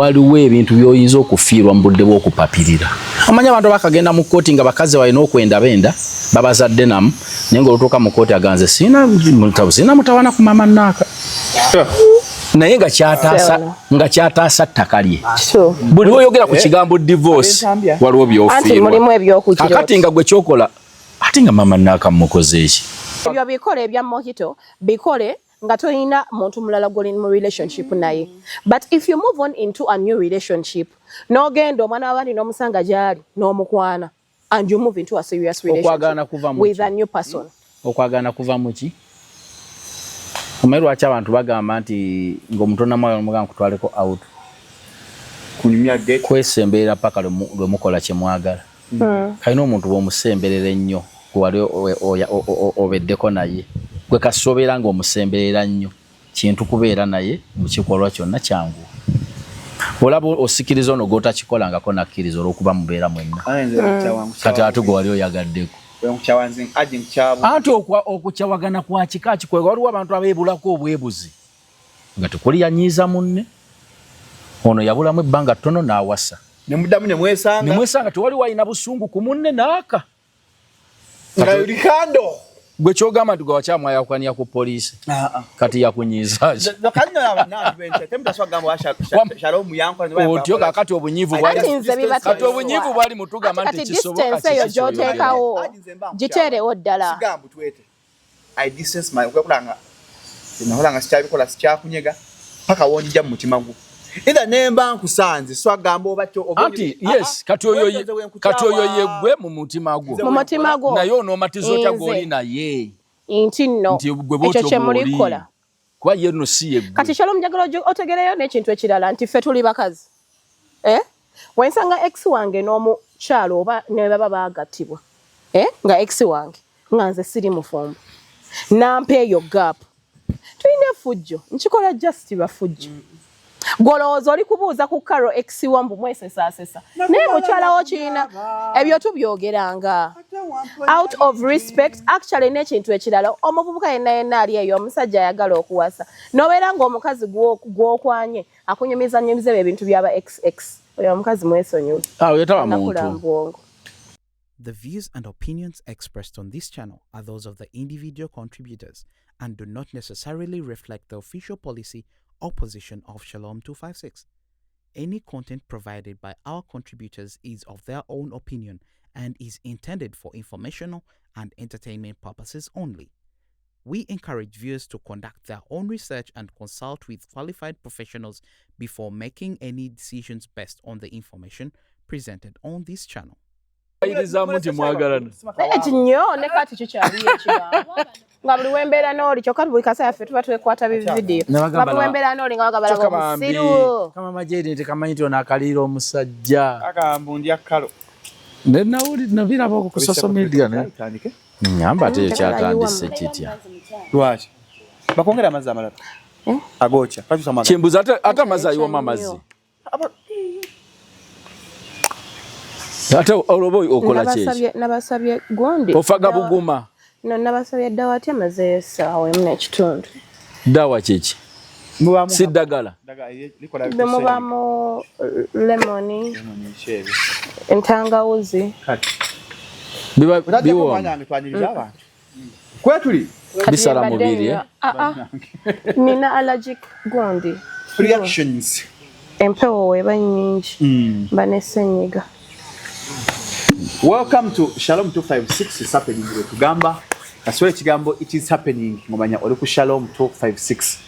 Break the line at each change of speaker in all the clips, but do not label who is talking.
Waliwo ebintu by'oyinza okufiirwa mu budde bw'okupapirira. Omanyi abantu abakagenda mu kkooti nga bakazi balina okwenda benda babazadde namu, naye ng'olutuuka mu kkooti aganze sirina sirina mutawana ku maama naaka, naye nga kyataasa nga kyataasa ttaka lye. Buli lw'oyogera ku kigambo divorce waliwo by'ofiirwa. Kakati nga gwe kyokola ate nga maama naaka mukoze eki?
Ebyo bikole ebya mojito bikole nga tolina muntu mulala gwoli mu relationship naye, but if you move on into a new relationship, n'ogenda omwana w'abandi n'omusanga gy'ali n'omukwana and you move into a serious relationship with a new person.
Okwagana kuva mu ki? Omanyi lwaki abantu bagamba nti ng'omuntu onamwagala omugamba nkutwaleko out?
Kunyumya date.
Kwesemberera paka lwe mukola kye mwagala. Kalina omuntu bw'omusemberera ennyo gwe wali obeddeko naye, gwe kasita obeera ng'omusemberera nnyo, kintu kubeera naye mu kikolwa kyonna kyangu. Olaba osikiriza ono gw'otakikolangako nakkiriza olw'okuba mubeera mwenna. Kati ate gwe wali oyagaddeko, anti okukyawagana kwa kika kikwega. Waliwo abantu abeebulako obwebuzi nga tekuli yanyiiza munne, ono yabulamu ebbanga ttono n'awasa.
Nemuddamu nemwesanga.
Nemwesanga tewali walina busungu ku munne naaka.
Nga likando.
Gwe kyogamba nti gwe wakyamwayawukania ku poliisi, kati yakunyiiza ki? Otyo kakati obunyiivu bwali, kati obunyiivu bwali mutugamba nti
kati distance eyo gy'oteekawo giteerewo ddala.
Sigambu twete I distance my okulanga nakola sikyabikola, sikyakunyega paka wonjija mu mutima gwo, either nemba nkusanze so agamba oba kyo.
Anti yes, kati oyo yeggwe mu mutima gwo.
Mu mutima gwo.
Naye onoomatiza otya gw'oli naye
nti nno
nti gwe bwotyo
ekyo kye
bw'oli?
Mulikola.
Kuba ye nno si yeggwe.
Kati Shalom, njagala otegereyo n'ekintu ekirala nti ffe tuli bakazi, eh? Wensanga ex wange n'omukyalo oba ne baba baagattibwa, eh? Nga ex wange nga nze siri mufumbo, nampa eyo gap, tulina effujjo, nkikola just lwa fujjo. Gwolowooza oli kubuuza ku Caro ex wo mbu mwesesaasesa naye mukyalawo kirina ebyo tubyogeranga out of respect actually. N'ekintu ekirala, omuvubuka yenna yenna ali eyo, omusajja ayagala okuwasa, n'obeera ng'omukazi gw'okwanye akunyumiza nyumiza ebyo ebintu byaba xx, oyo omukazi mwesonyiwe.
Awo yetaba
Nakula
muntu.
Bwongo.
The views and opinions expressed on this channel are those of the individual contributors and do not necessarily reflect the official policy or position of Shalom 256. Any content provided by our contributors is of their own opinion and is intended for informational and entertainment purposes only. We encourage viewers to conduct their own research and consult with qualified professionals before making any decisions based on the information presented on this channel.
Ayirizaamu nti mwagalana.
Eki nnyo ne kati kikyaliyo ekigambo nga buli wembeera n'oli, kyokka buli kaseera ffe tuba twekwata bividiyo, nga buli wembeera n'oli nga bagamba
Kyokka
laba
bambi
omusiru.
Kamama Jeri tekamanyi nti ono akaliira omusajja.
Agamba ndya kalo.
Nenawuli nabiraba okwo ku social media ne
Tandike.
Nyamba ate ekyo kyatandise kitya?
Lwaki bakwongera amazzi amalala agokya? Lwaki osamwaga?
Kimbuza ate amazzi ayiwamu amazzi, ate olwoba okola kyeki?
Nabasabye gundi.
Ofaga buguma.
No, nabasabye dawati amazeeyo essaawa 1.5.
Dawa kyeki?
Mubamu
Si ddagala?
Ddagala likola.
Bwe mubamu lemoni,
lemoni.
Entangawuzi.
Kati
Biba
otajjako
biwooma.
Omwana wange, twaniriza abantu kwetuli.
Kati
Bisala
mbadde
mubiri, eh?
Ah, ah. Nina allergic gundi
reactions.
Empewo weba nnyingi mba nesenyiga.
Welcome to Shalom 256 is happening. Tugamba kaswele ekigambo "it is happening" ngomanya oli ku Shalom 256.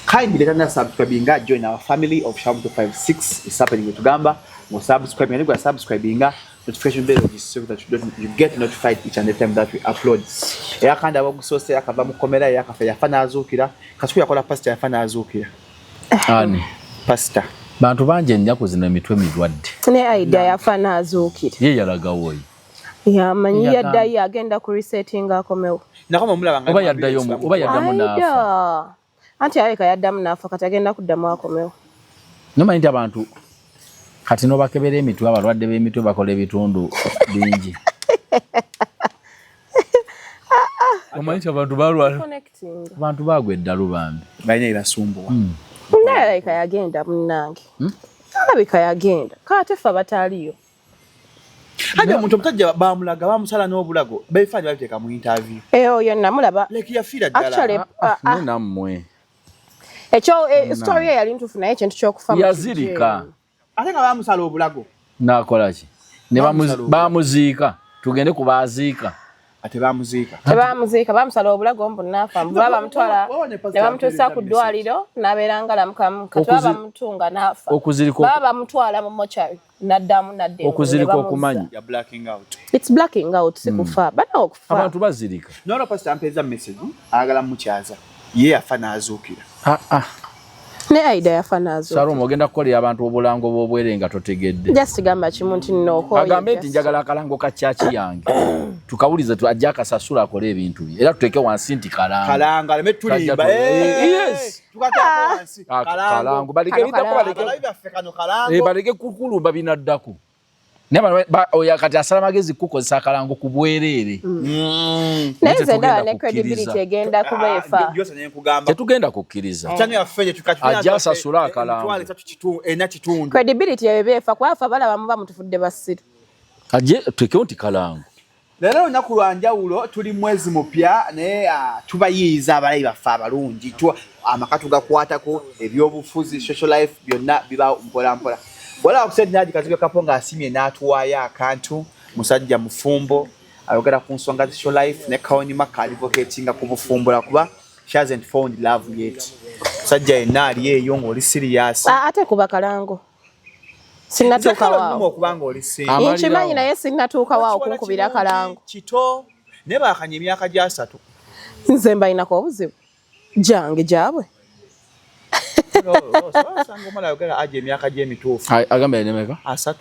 Kindly let us subscribinga, join our family of Shalom 256 is happening. Tugamba ngo subscribe nga subscribinga, notification bell so that you don't you get notified each and every time that we upload. Era kandi abagusoose akava mu komera yakafa yafa n'azuukira. Kasuku yakola pastor yafa n'azuukira.
Ani?
Pastor.
Bantu bangi ennaku zino emitwe mirwadde.
Ne Aida yafa n'azuukira.
Ye yalagawo oyo?
Yamanyi.
Yagamba.
Yaddayo agenda ku resetting akomewo.
Nakoma omulaba nga
Oba yaddayo oba yaddamu n'afa.
Aida anti alabika yaddamu n'afa, kati agenda kuddamu akomewo.
Nomanyi nti abantu kati nobakebera emitwe, abalwadde b'emitwe bakola ebitundu bingi. Omanyi nti abantu balwala
Connecting.
Abantu bagwa eddalu bambi.
Balina ebasumbuwa.
Naye alabika yagenda munnange. Alabika yagenda kaate ffe abataaliyo.
Hajja omuntu omusajja bamulaga bamusala n'obulago bebifaanyi babiteeka mu interview.
Eh, oyo namulaba.
Like yafiira ddala.
Actually,
Ne nammwe.
Ekyo story ye yali ntuufu naye ekintu ky'okufa mu
Yazirika.
Ate nga bamusala obulago.
Nakola ki? Ne
Bamusala obulago.
bamuziika. Tugende ku baziika.
Ate bamuziika.
Tebamuziika, bamusala obulago mbu naafa, mbu baba bamutwala
Wawa ne pastor
ne bamutuusa ku
ampeereza
ddwaliro n'abeera ngalamukamu, kati baba bamutunga n'afa. Baba bamutwala mu mochari n'addamu n'adda engulu ne
Okuzirika
bamuzza.
okumanyi.
Ya blacking out.
It's blacking out, si kufa. Bana okufa.
Abantu bazirika.
Nolo pastor ampeereza message ayagala mukyaza. Ye yafa n'azuukira.
Ah, ah.
Ne Aida yafa n'azuukira.
Salome ogenda kukolera abantu obulango bw'obwere nga totegedde.
Just gamba kimu nti nno okooye.
Agambe nti njagala akalango ka church yange. Tukawulize ajje akasasula akole ebintu bye. Era tuteeke wansi nti kalango.
Kalanga aleme tulimba.
Yes.
Tukateeka wansi.
Ah,
Kalango.
kalango. Baleke
Kano
biddako
kalango.
baleke.
Abalabi baffe kano kalango.
Eh, baleke kukulumba binaddako. Naye bano oyo kati asala magezi kukozesa akalango ku bwereere.
Naye nze
Tetugenda
ndaba ne
kukkiriza.
credibility egenda kuba efa.
Byose ne nkugamba.
Tetugenda kukkiriza.
Channel yaffe gye tukati.
Ajja asasule akalango.
Emitwalo esatu ena kitundu.
Credibility ebyo efa kuba ffe abalaba muba mutufudde basiru.
Ajje tuteekewo nti kalango.
Leero olunaku lwa njawulo, tuli mwezi mupya naye tubayiiza abalabi baffe abalungi. Amaka tugakwatako, ebyobufuzi, social life byonna bibaawo mpola mpola. Bw'olaba ku sente Naji Kazibwe Kapo ng'asimye n'atuwaayo akantu, musajja mufumbo, ayogera ku nsonga za social life ne Kawonyima advocatinga ku bufumbo lwakuba she hasn't found love yet. Musajja yenna ali eyo ng'oli serious.
Ah, ate kuba kalango. Sinnatuuka
Nze
waawo.
okuba ng'oli single.
Amalirawo.
Nkimanyi naye sinnatuuka waawo
Kiwala
kunkubira
kirungi,
kalango.
Kito naye baakanya emyaka gy'asatu.
Nze mbalinako obuzibu. Gyange gyabwe.
Osanga omwana ayogera aja emyaka gy'emituufu.
Agamba yanemeka?
30.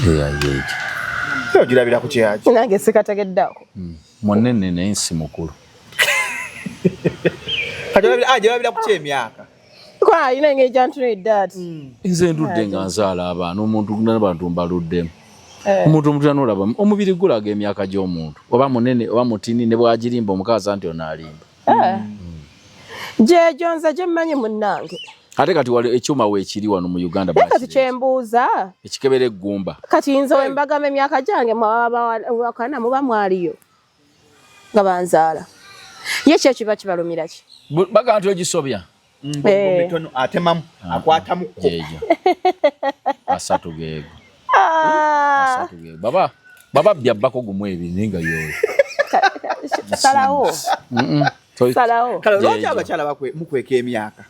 Eyo.
Ogirabira ku kyeyaji.
Nange sikategeddeako.
Munene naye nsi mukulu.
Kati olabira ku ky'emyaka.
Kuba alina engeri gyantunuulidde ati.
Nze ndudde nga nzaala abaana omuntu n'abantu mbaluddemu. Omuntu omutula n'olaba omubiri gulaga emyaka gy'omuntu oba munene oba mutini ne bw'agirimba omukazi anti ono alimba.
Gyegyo nze gye mmanyi munnange.
Ate kati wali ekyuma weekiri wano mu Uganda
Naye kati
bakireeta.
kyembuuza
Ekikebera eggumba.
kati nze we mbagamba emyaka gyange mwabawakana muba mwaliyo nga banzaala. Ye ki ekiba kibalumira ki?
Bagamba nti ogisobya.
Mitono atemamu akwatamu ko.
Gyegyo. 30 geego. 30 geego. Baba baba byabbako gumu ebiri naye nga yoyo.
Salawo.
Salawo.
Kale lwaki abakyala mukweka emyaka?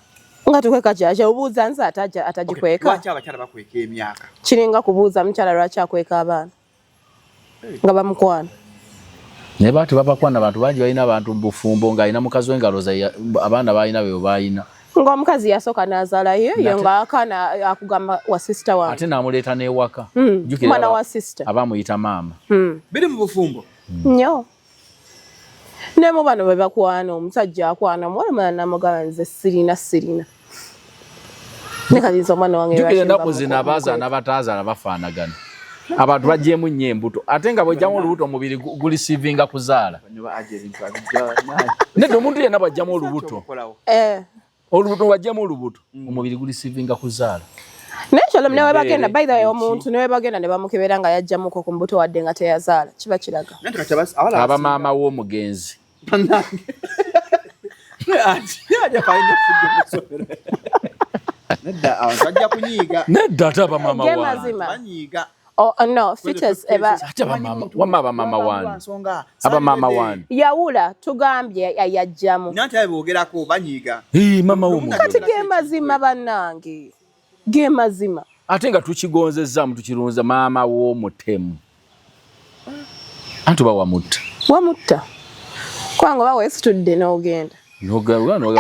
Nga tukweka kyakya obuuza nze atagikweka.
Lwaki abakyala bakweka emyaka?
Kiringa kubuuza mukyala lwaki akweka abaana nga bamukwana.
Naye baati babakwana abantu bangi balina abantu mu bufumbo ng'alina mukazi we ng'alowooza abaana b'alina be b'alina.
Ng'omukazi yasooka n'azaala ye ye ng'akaana akugamba wa sister wange.
Ate n'amuleeta n'ewaka.
Mwana wa sister.
Aba amuyita maama.
Biri mu bufumbo?
Nnyo. Ne mu bano be bakwana omusajja akwana omuwala omulala n'amugamba nze sirina sirina. Ne kati nze omwana wange
Jjukira
lwaki
ennaku
mba
zino abaazaala n'abataazaala bafaanagana. Abantu baggyemu nnyo embuto ate nga bw'ojjamu olubuto omubiri gulisiivinga kuzaala. Nedda omuntu yenna bw'ajjamu olubuto. Olubuto bw'ajjamu olubuto omubiri gulisiivinga kuzaala.
Naye Shalom ne webagenda by the way omuntu ne webagenda ne bamukebera nga yajjamuko ku mbuto wadde nga teyazaala kiba kiraga.
Aba maama w'omugenzi. Nedda ate aba maama wange.
Oh, no, fetus eba
ate aba maama wamma aba maama wange. Aba maama wange.
Yawula tugambye yajjamu.
Nanti abe boogerako banyiiga.
Hii maama w'omugenzi.
Kati ge mazima bannange. Ge mazima.
Ate nga tukigonzezza tukirunza maama w'omutemu. Anti oba wamutta.
Wamutta. Kubanga oba weesitudde n'ogenda.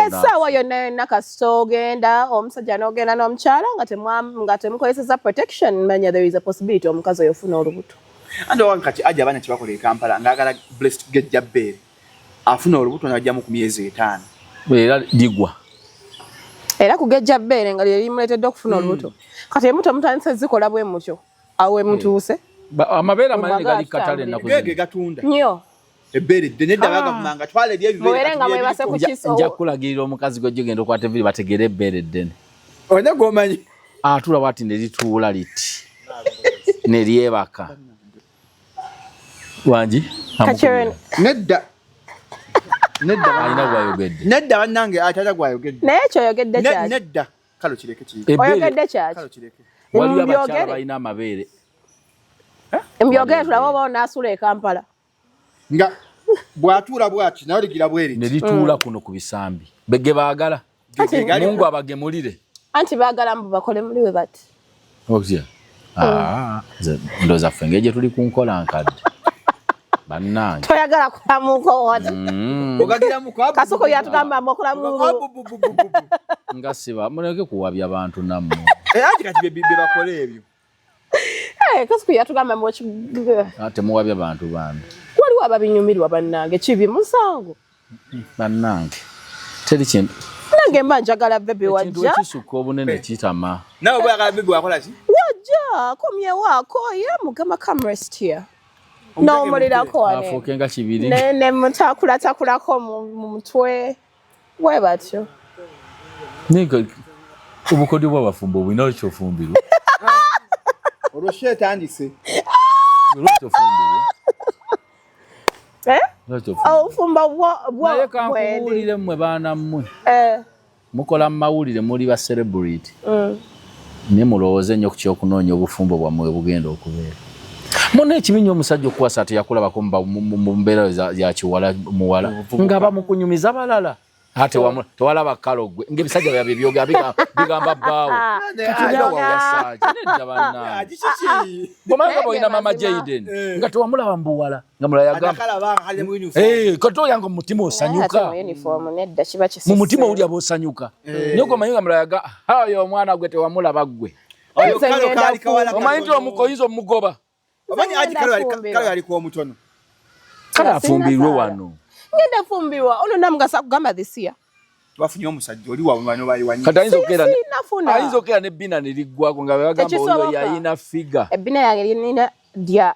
Essaawa yonna yonna kasita ogenda omusajja n'ogenda n'omukyala nga temukozesezza protection manya there is a possibility omukazi oyo ofuna olubuto.
Anti owange kati ajja abaana kye bakola e Kampala ng'agala blessed gejja bbeere afuna olubuto n'ajjamu ku myezi 5.
Era ligwa.
Era kugejja bbeere nga lye limuleetedde okufuna olubuto. Kati embuto mutandise zikola bwe mutyo awo we mutuuse.
Amabeere amanene gali katale ennaku zino.
Ge gatunda.
Nnyo.
Ebbeere ddene edda bagavumanga twala eri ebibeere
Mubeere nga mwebase ku kiso.
Nja kulagirira omukazi gw'ojja ogenda okwata enviiri bategeere ebbeere eddene.
Olina gw'omanyi.
Atuula bwati ne lituula liti ne lyebaka. Wangi?
Kacheren.
Nedda. Nedda.
Alina gwayogedde.
Nedda bannange, atalina gwayogedde.
Naye kyoyogedde kyaki?
Nedda. Kalo kireke kiri.
Oyogedde kyaki?
Kalo kireke.
Waliwo abakyala balina amabeere.
Mbyogere tulabe oba onaasula e Kampala.
Nga bw'atuula bw'ati naye oligira bweri.
Ne lituula kuno ku bisambi. Bege baagala. Mungu abagemulire.
Anti baagala mbu bakole muli we bati.
Okutya? Ah, ndowooza ffe engeri gye tuli ku nkola nkadde. Bannange.
Toyagala kulamuko wati.
Ogagiramuko.
Kasuku yatugamba mbu okulamu.
Nga siba muleke kuwabya bantu nammwe.
Anti kati bye bakola ebyo.
Kasuku yatugamba mbu
temuwabya bantu bambi.
Waliwo ababinyumirwa bannange kibi musango.
Bannange. Teri kintu.
Nange mba njagala baby wajja.
Ekintu ekisukka obunene kitama.
Nawe bw'oyagala baby wakola ki?
Wajja komyewo akooye mugamba come rest here. N'omulirako wano.
Afuuke nga kibiri.
Ne mutakulaatakulako mu mutwe. Bwe batyo.
Naye obukodyo bw'abafumbo obulina lwaki ofumbirwa?
Olwo shi etandise.
Lwaki ofumbirwa?
Obufumbo bwo
naye kankubuulire mmwe baana mmwe. Mukola mu mawulire muli ba celebrity. Naye mulowooze nnyo ku ky'okunoonya obufumbo bwammwe bugenda okubeera. Munna ekibi nnyo omusajja okuwasa teyakulabako mu mbeera ya kiwala muwala nga bamukunyumiza balala. Ate tewalaba kalo gwe ng'ebisajja byabwe byogera bigamba bbaawo. Kati wawasaki nedda bannange. Bw'omala nga bw'olina Mama Jaden nga tewamulaba mu buwala nga mulala yagamba. Kati oya nga mu mutima osanyuka. Mu mutima owulira bw'osanyuka. Naye gw'omanyi nga mulala yagamba oyo omwana gwe tewamulaba ggwe. Omanyi nti oyinza omugoba.
Omanyi Haji Kalo yaliko omutono.
Kale afumbirwe wano.
Ngenda fumbirwa ono namugasa kugamba this year.
Bafunye omusajja oli wawe bano bayiwanyi.
Kati ayinza okera n'ebbina ne liggwako nga bagamba oyo yayina figure.
Ebbina yange lirina dya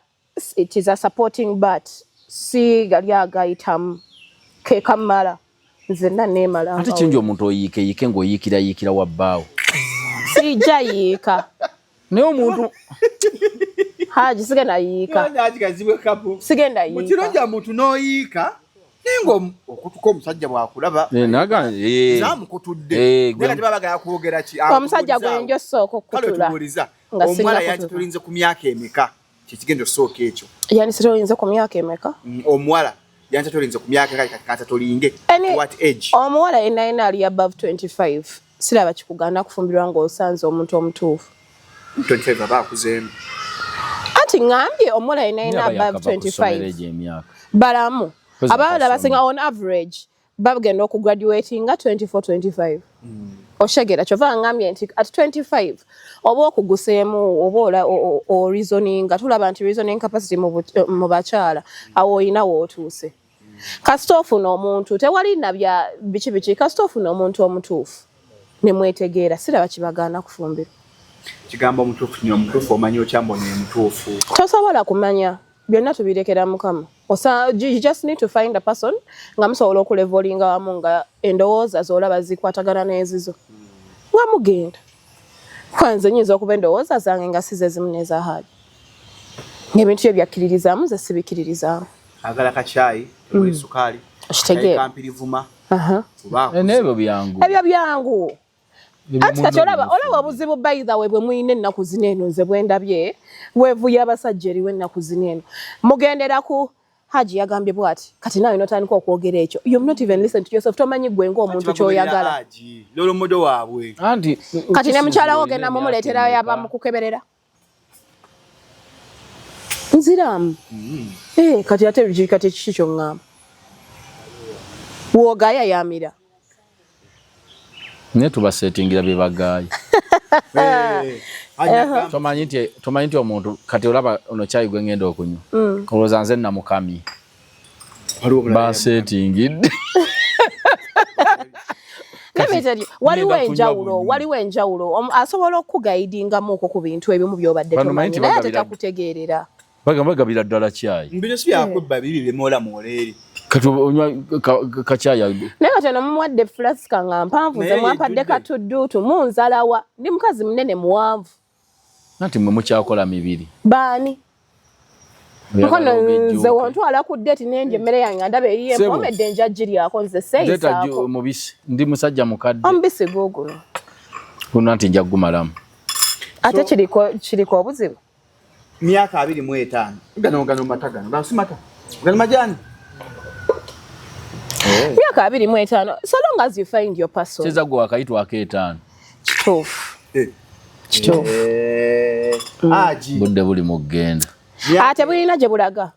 it is a supporting but si gali agayitamu ke kamala nze nna neemala.
Ate kingi omuntu oyiike yiike ng'oyiikira yiikira wa bbaawo.
Sijja yiika.
Naye omuntu
Haji sigenda yiika. Sigenda yiika.
Mu kirungi omuntu n'oyiika naye ng'okutuka omusajja bw'akulaba. Zaamukutudde. Naye kati baba bagala kwogera ki?
Omusajja gwe nja osooka okukutula.
Kale tubuuliza. Omuwala yanditulinze ku myaka emeka? Kye kigenda osooka ekyo.
Yanditulinze ku myaka emeka?
Omuwala yanditulinze ku myaka emeka kati atulinge. What age?
Omuwala yenna yenna ali above 25. Siraba kikugaana kufumbirwa ng'osanze omuntu omutuufu.
25 aba akuzeemu.
Anti ŋŋambye omuwala yenna yenna above 25. Balamu. Abawala basinga on average bagenda okugraduatinga 24 25. Oshegera kyova ngambye nti at 25 oba okuguseemu oba o reasoninga tulaba nti reasoning capacity mu bakyala awo oyina w'otuuse. Kasita ofuna omuntu tewali na bya biki biki kasita ofuna omuntu omutuufu ne mwetegeera siraba kibagaana kufumbirwa.
Kigambo omutuufu nyo omutuufu omanyi otya mbu ono ye mutuufu?
Tosobola kumanya byonna tubirekera Mukama. You just need to find a person nga musobola okulevolinga wamu nga endowooza z'olaba zikwatagana n'ezizo nga mugenda. Kwanze nnyinza okuba endowooza zange nga si ze zimu n'eza Haji. Ng'ebintu bye byakkiririzaamu nze sibikkiririzaamu.
Agala kacaayi temuli sukaali.
Okitegeera.
Kampirivuma.
N'ebyo byangu.
Ebyo byangu. Anti kati olaba obuzibu by the way bwe mulina ennaku zino eno nze bwe ndabye weevu y'abasajja eriwo ennaku zino eno. Mugendera ku Haji yagambye bw'ati kati naawe n'otandika okwogera ekyo. You've not even listened to yourself. Tomanyi ggwe ng'omuntu ky'oyagala.
Lolomodo waabwe.
Anti
kati ne mukyala wo ogenda mumuleeterayo aba mukukeberera. Nziraamu. Kati ate kati kiki ky'oŋŋamba? W'ogaya yamira.
Naye tubasetingira bye bagaaye. Tomanyi nti omuntu kati olaba ono kyayi gwe ngenda okunywa. Olowooza nze namukamye. Basetingidde.
Waliwo enjawulo. Asobola okuguidingamu okwo ku bintu ebimu by'obadde tomanyi naye ate takutegeerera.
Bagamba bagabira ddala kyayi.
Bino si byakwebba biri bye mwola mwola eri.
Kati onywa kakyaya.
Naye kati ono mumuwadde flasika nga mpanvu, ze mwampadde katudduutu munzalawa. Ndi mukazi munene muwanvu.
Anti mwe mukyakola mibiri.
Baani? Mukono nze wontwala ku date nendya emmere yange nga ndaba eyiye mpomedde, nja giryako nze seeyisaako.
Mubisi, ndi musajja mukadde.
Omubisi guuguno.
Guno anti nja gumalamu.
Ate kiriko obuzibu.
Myaka 25, gano gano mata, gano gano si mata, gano majani.
Myaka 25, so long as you find your person.
Kiza gwe wakayitwako 5.
Kituufu. Kituufu.
Aji.
Budde buli mu ggenda.
Ate bulina gye bulaga.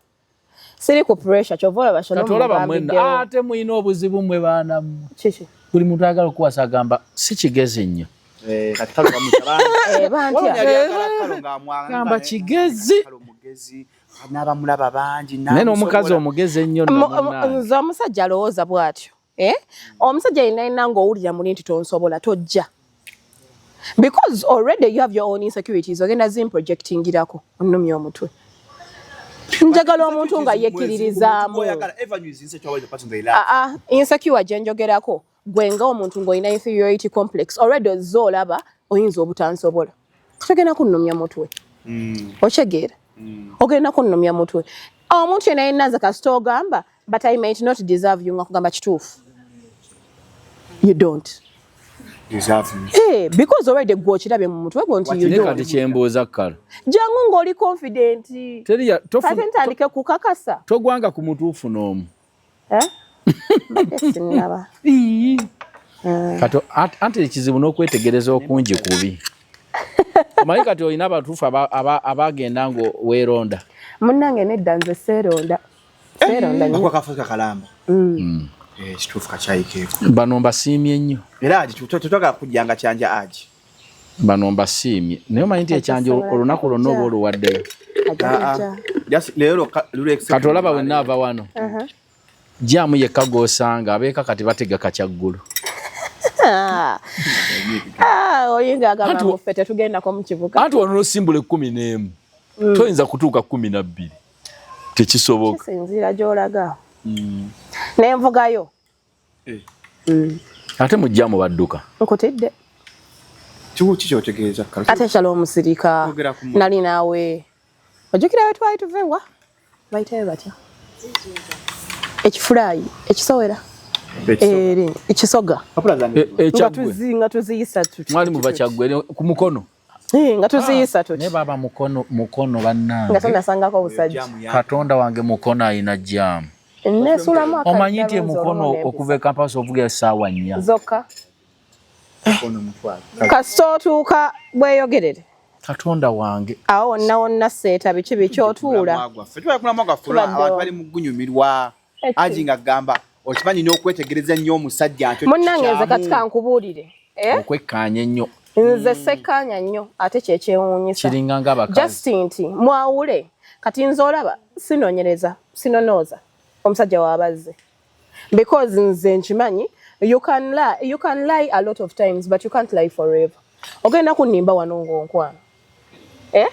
Siri ku pressure, kyova olaba Shalom.
Kati olaba mwenna ate mulina obuzibu mmwe baana mmwe.
Kiki?
Buli muntu ayagala okuwasa agamba si kigezi nnyo.
Kati kalo bamutabanga.
Bantya.
Gamba kigezi.
N'abamulaba bangi.
Naye n'omukazi omugezi ennyo.
Nze omusajja alowooza bw'atyo. Omusajja yenna yenna ng'owulira muli nti tonsobola, tojja. Because already you have your own insecurities, ogenda zimprojectingirako onnumya omutwe. Njagala omuntu nga yekkiririzaamu. Insecure gye njogerako, gwe nga omuntu ng'olina inferiority complex already, ozze olaba oyinza obutansobola, togenda kunnumya mutwe. Okyegeera? Ogenda kunnumya mutwe. Omuntu yenna yenna nze kasita ogamba, "But I might not deserve you," nga kugamba kituufu, you don't. Hey, because already gwe okirabye mu mutwe gwo nti you
Naye
don't.
Kati kyembuuza kkala.
Jangu ng'oli confident.
Teriya
Ate ntandike kukakasa.
Togwanga ku mutuufu n'omu.
Eh? Mbadde sinnaba.
Kati anti ekizibu n'okwetegereza okungi kubi. Omanyi kati olina abatuufu abagenda nga weeronda.
Munnange nedda, nze seeronda, seeronda nnyo.
Akuwa kafuka kalamba. Kituufu, kakyayi keeko.
Bano mbasiimye nnyo.
Era aji tetwagala kujjanga kyanja aji.
Bano mbasiimye, naye omanyi nti ekyanja olunaku lwonna oba oluwaddeyo.
Ajja.
Just leero
Kati olaba bwe naava wano, jaamu yekka gw'osanga, abeeka kati batega kakyaggulo.
Ah, oyinga agamba muffe tetugendako mu kibuga.
Anti wano nosimbula 11, toyinza kutuuka 12, tekisoboka.
Kisinziira gy'olaga nenvugayo.
Ate mujjamu badduka.
Nkutidde.
Kiwu ki kyotegeeza?
Ate kyala omusirika.
Kwogera ku
Nali naawe, ojjukira we twali tuva ewa bayitayo batya ekifulaayi ekisowera eri ekisoga? Nga
Ekyaggwe.
Nga tuziyisa tuti.
Mwali muva Kyaggwe ku mukono?
Eh, nga tuziyisa tuti.
Naye baaba mukono, mukono
Nga
bannange.
tonasangako obusajja.
Katonda wange, mukono ayina jaamu.
Nesuulamu.
Omanyi nti emukono okuva e Kampala ovuga essaawa 4?
Zokka kasita otuuka bweyogerere.
Katonda wange.
Awo wonna wonna seeta biki biki otuula.
Tubala gwaffe.
Tubadde
Abantu bali mu gunyumirwa.
Eki.
Aji nga gamba okimanyi n'okwetegereza nnyo omusajja ntyo.
Munnange nze kati kankubuulire, eh?
Okwekkaanya ennyo.
Nze sekkaanya nnyo, ate kyekyewuunyisa.
Kiringa ng'abakazi.
Just nti mwawule, kati nze olaba sinoonyereza, sinonooza omusajja wabazze, because nze nkimanyi you can lie, you can lie a lot of times, but you can't lie forever. Ogenda kunnimba wano ng'onkwana, eh?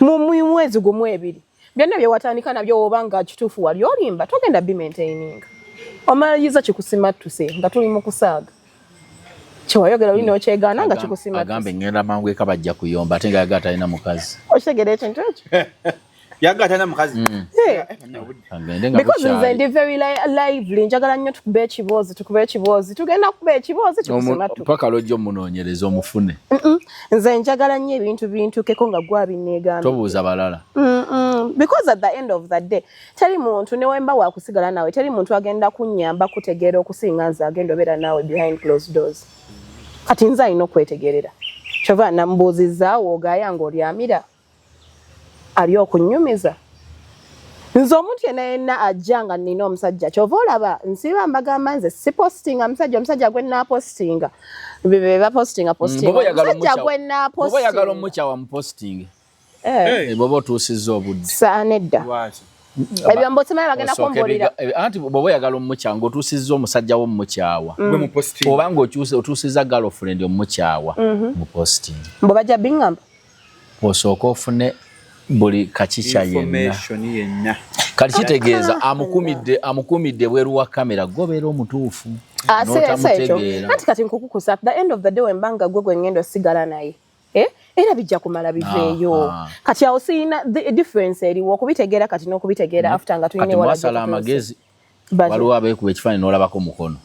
Mu mwezi gumu, ebiri, byonna bye watandika nabyo, oba nga kituufu wali olimba, togenda bimaintaininga. Omaliriza kikusimattuse nga tuli mu kusaaga, kyewayogera olina okyegaana nga kikusimattuse.
Agambe ngenda mangu eka, bajja kuyomba, ate nga yagala talina mukazi.
Okitegeera ekintu ekyo?
Yagala talina mukazi.
Eh.
Agende nga
Because nze
bukyali.
ndi very lively, njagala nnyo tukube ekiboozi, tukube ekiboozi, tugenda kuba ekiboozi kikusimattuka.
Paka lwojja omunoonyereza omufune.
Nze njagala nnyo ebintu bintukeko nga gwabinneegambye.
Tobuuza balala.
Because at the end of the day, teri muntu newemba wakusigala naawe, teri muntu agenda kunnyamba kutegeera okusinga nze agenda obeera naawe behind closed doors. Kati nze alina okwetegerera, kyova namubuuzizaawo ogaaya ng'olyamira ali okunyumiza. Nze omuntu yenna yenna ajja nga nina omusajja, kyova olaba nsiba mbagamba nze sipostinga musajja. Omusajja gwe naapostinga be bapostinga postinga.
Bw'oba oyagala
Omusajja gwe
bw'oba oyagala
naapostinga
omukyawa, muposting.
Eh,
Bw'oba otuusizza obudde.
Saa nedda.
Lwaki?
Ebyo mbusimanyi bagenda
Osooke
kumbuulira.
Anti bw'oba oyagala omukyawa ng'otuusizza omusajja wo omukyawa,
Gwe mu posting.
oba ng'otuusizza girlfriend omukyawa, mu posting.
Mbu bajja biŋŋamba.
Osooke ofune buli kakica yenna.
Information yenna.
Kati kitegeeza amukumidde bweru wa kamera, gobeera omutuufu
n'otamutegeera. Anti kati nkukukusa, at the end of the day, wembanga gwe gwe ngenda osigala naye, era bijja kumala biveeyo. Kati awo siyina the difference eriwo okubitegeera kati n'okubitegeera after nga tulina
Kati
ewala
mwasala
gye tutuuse.
Amagezi, waliwo abeekuba ekifaananyi n'olabako mukono.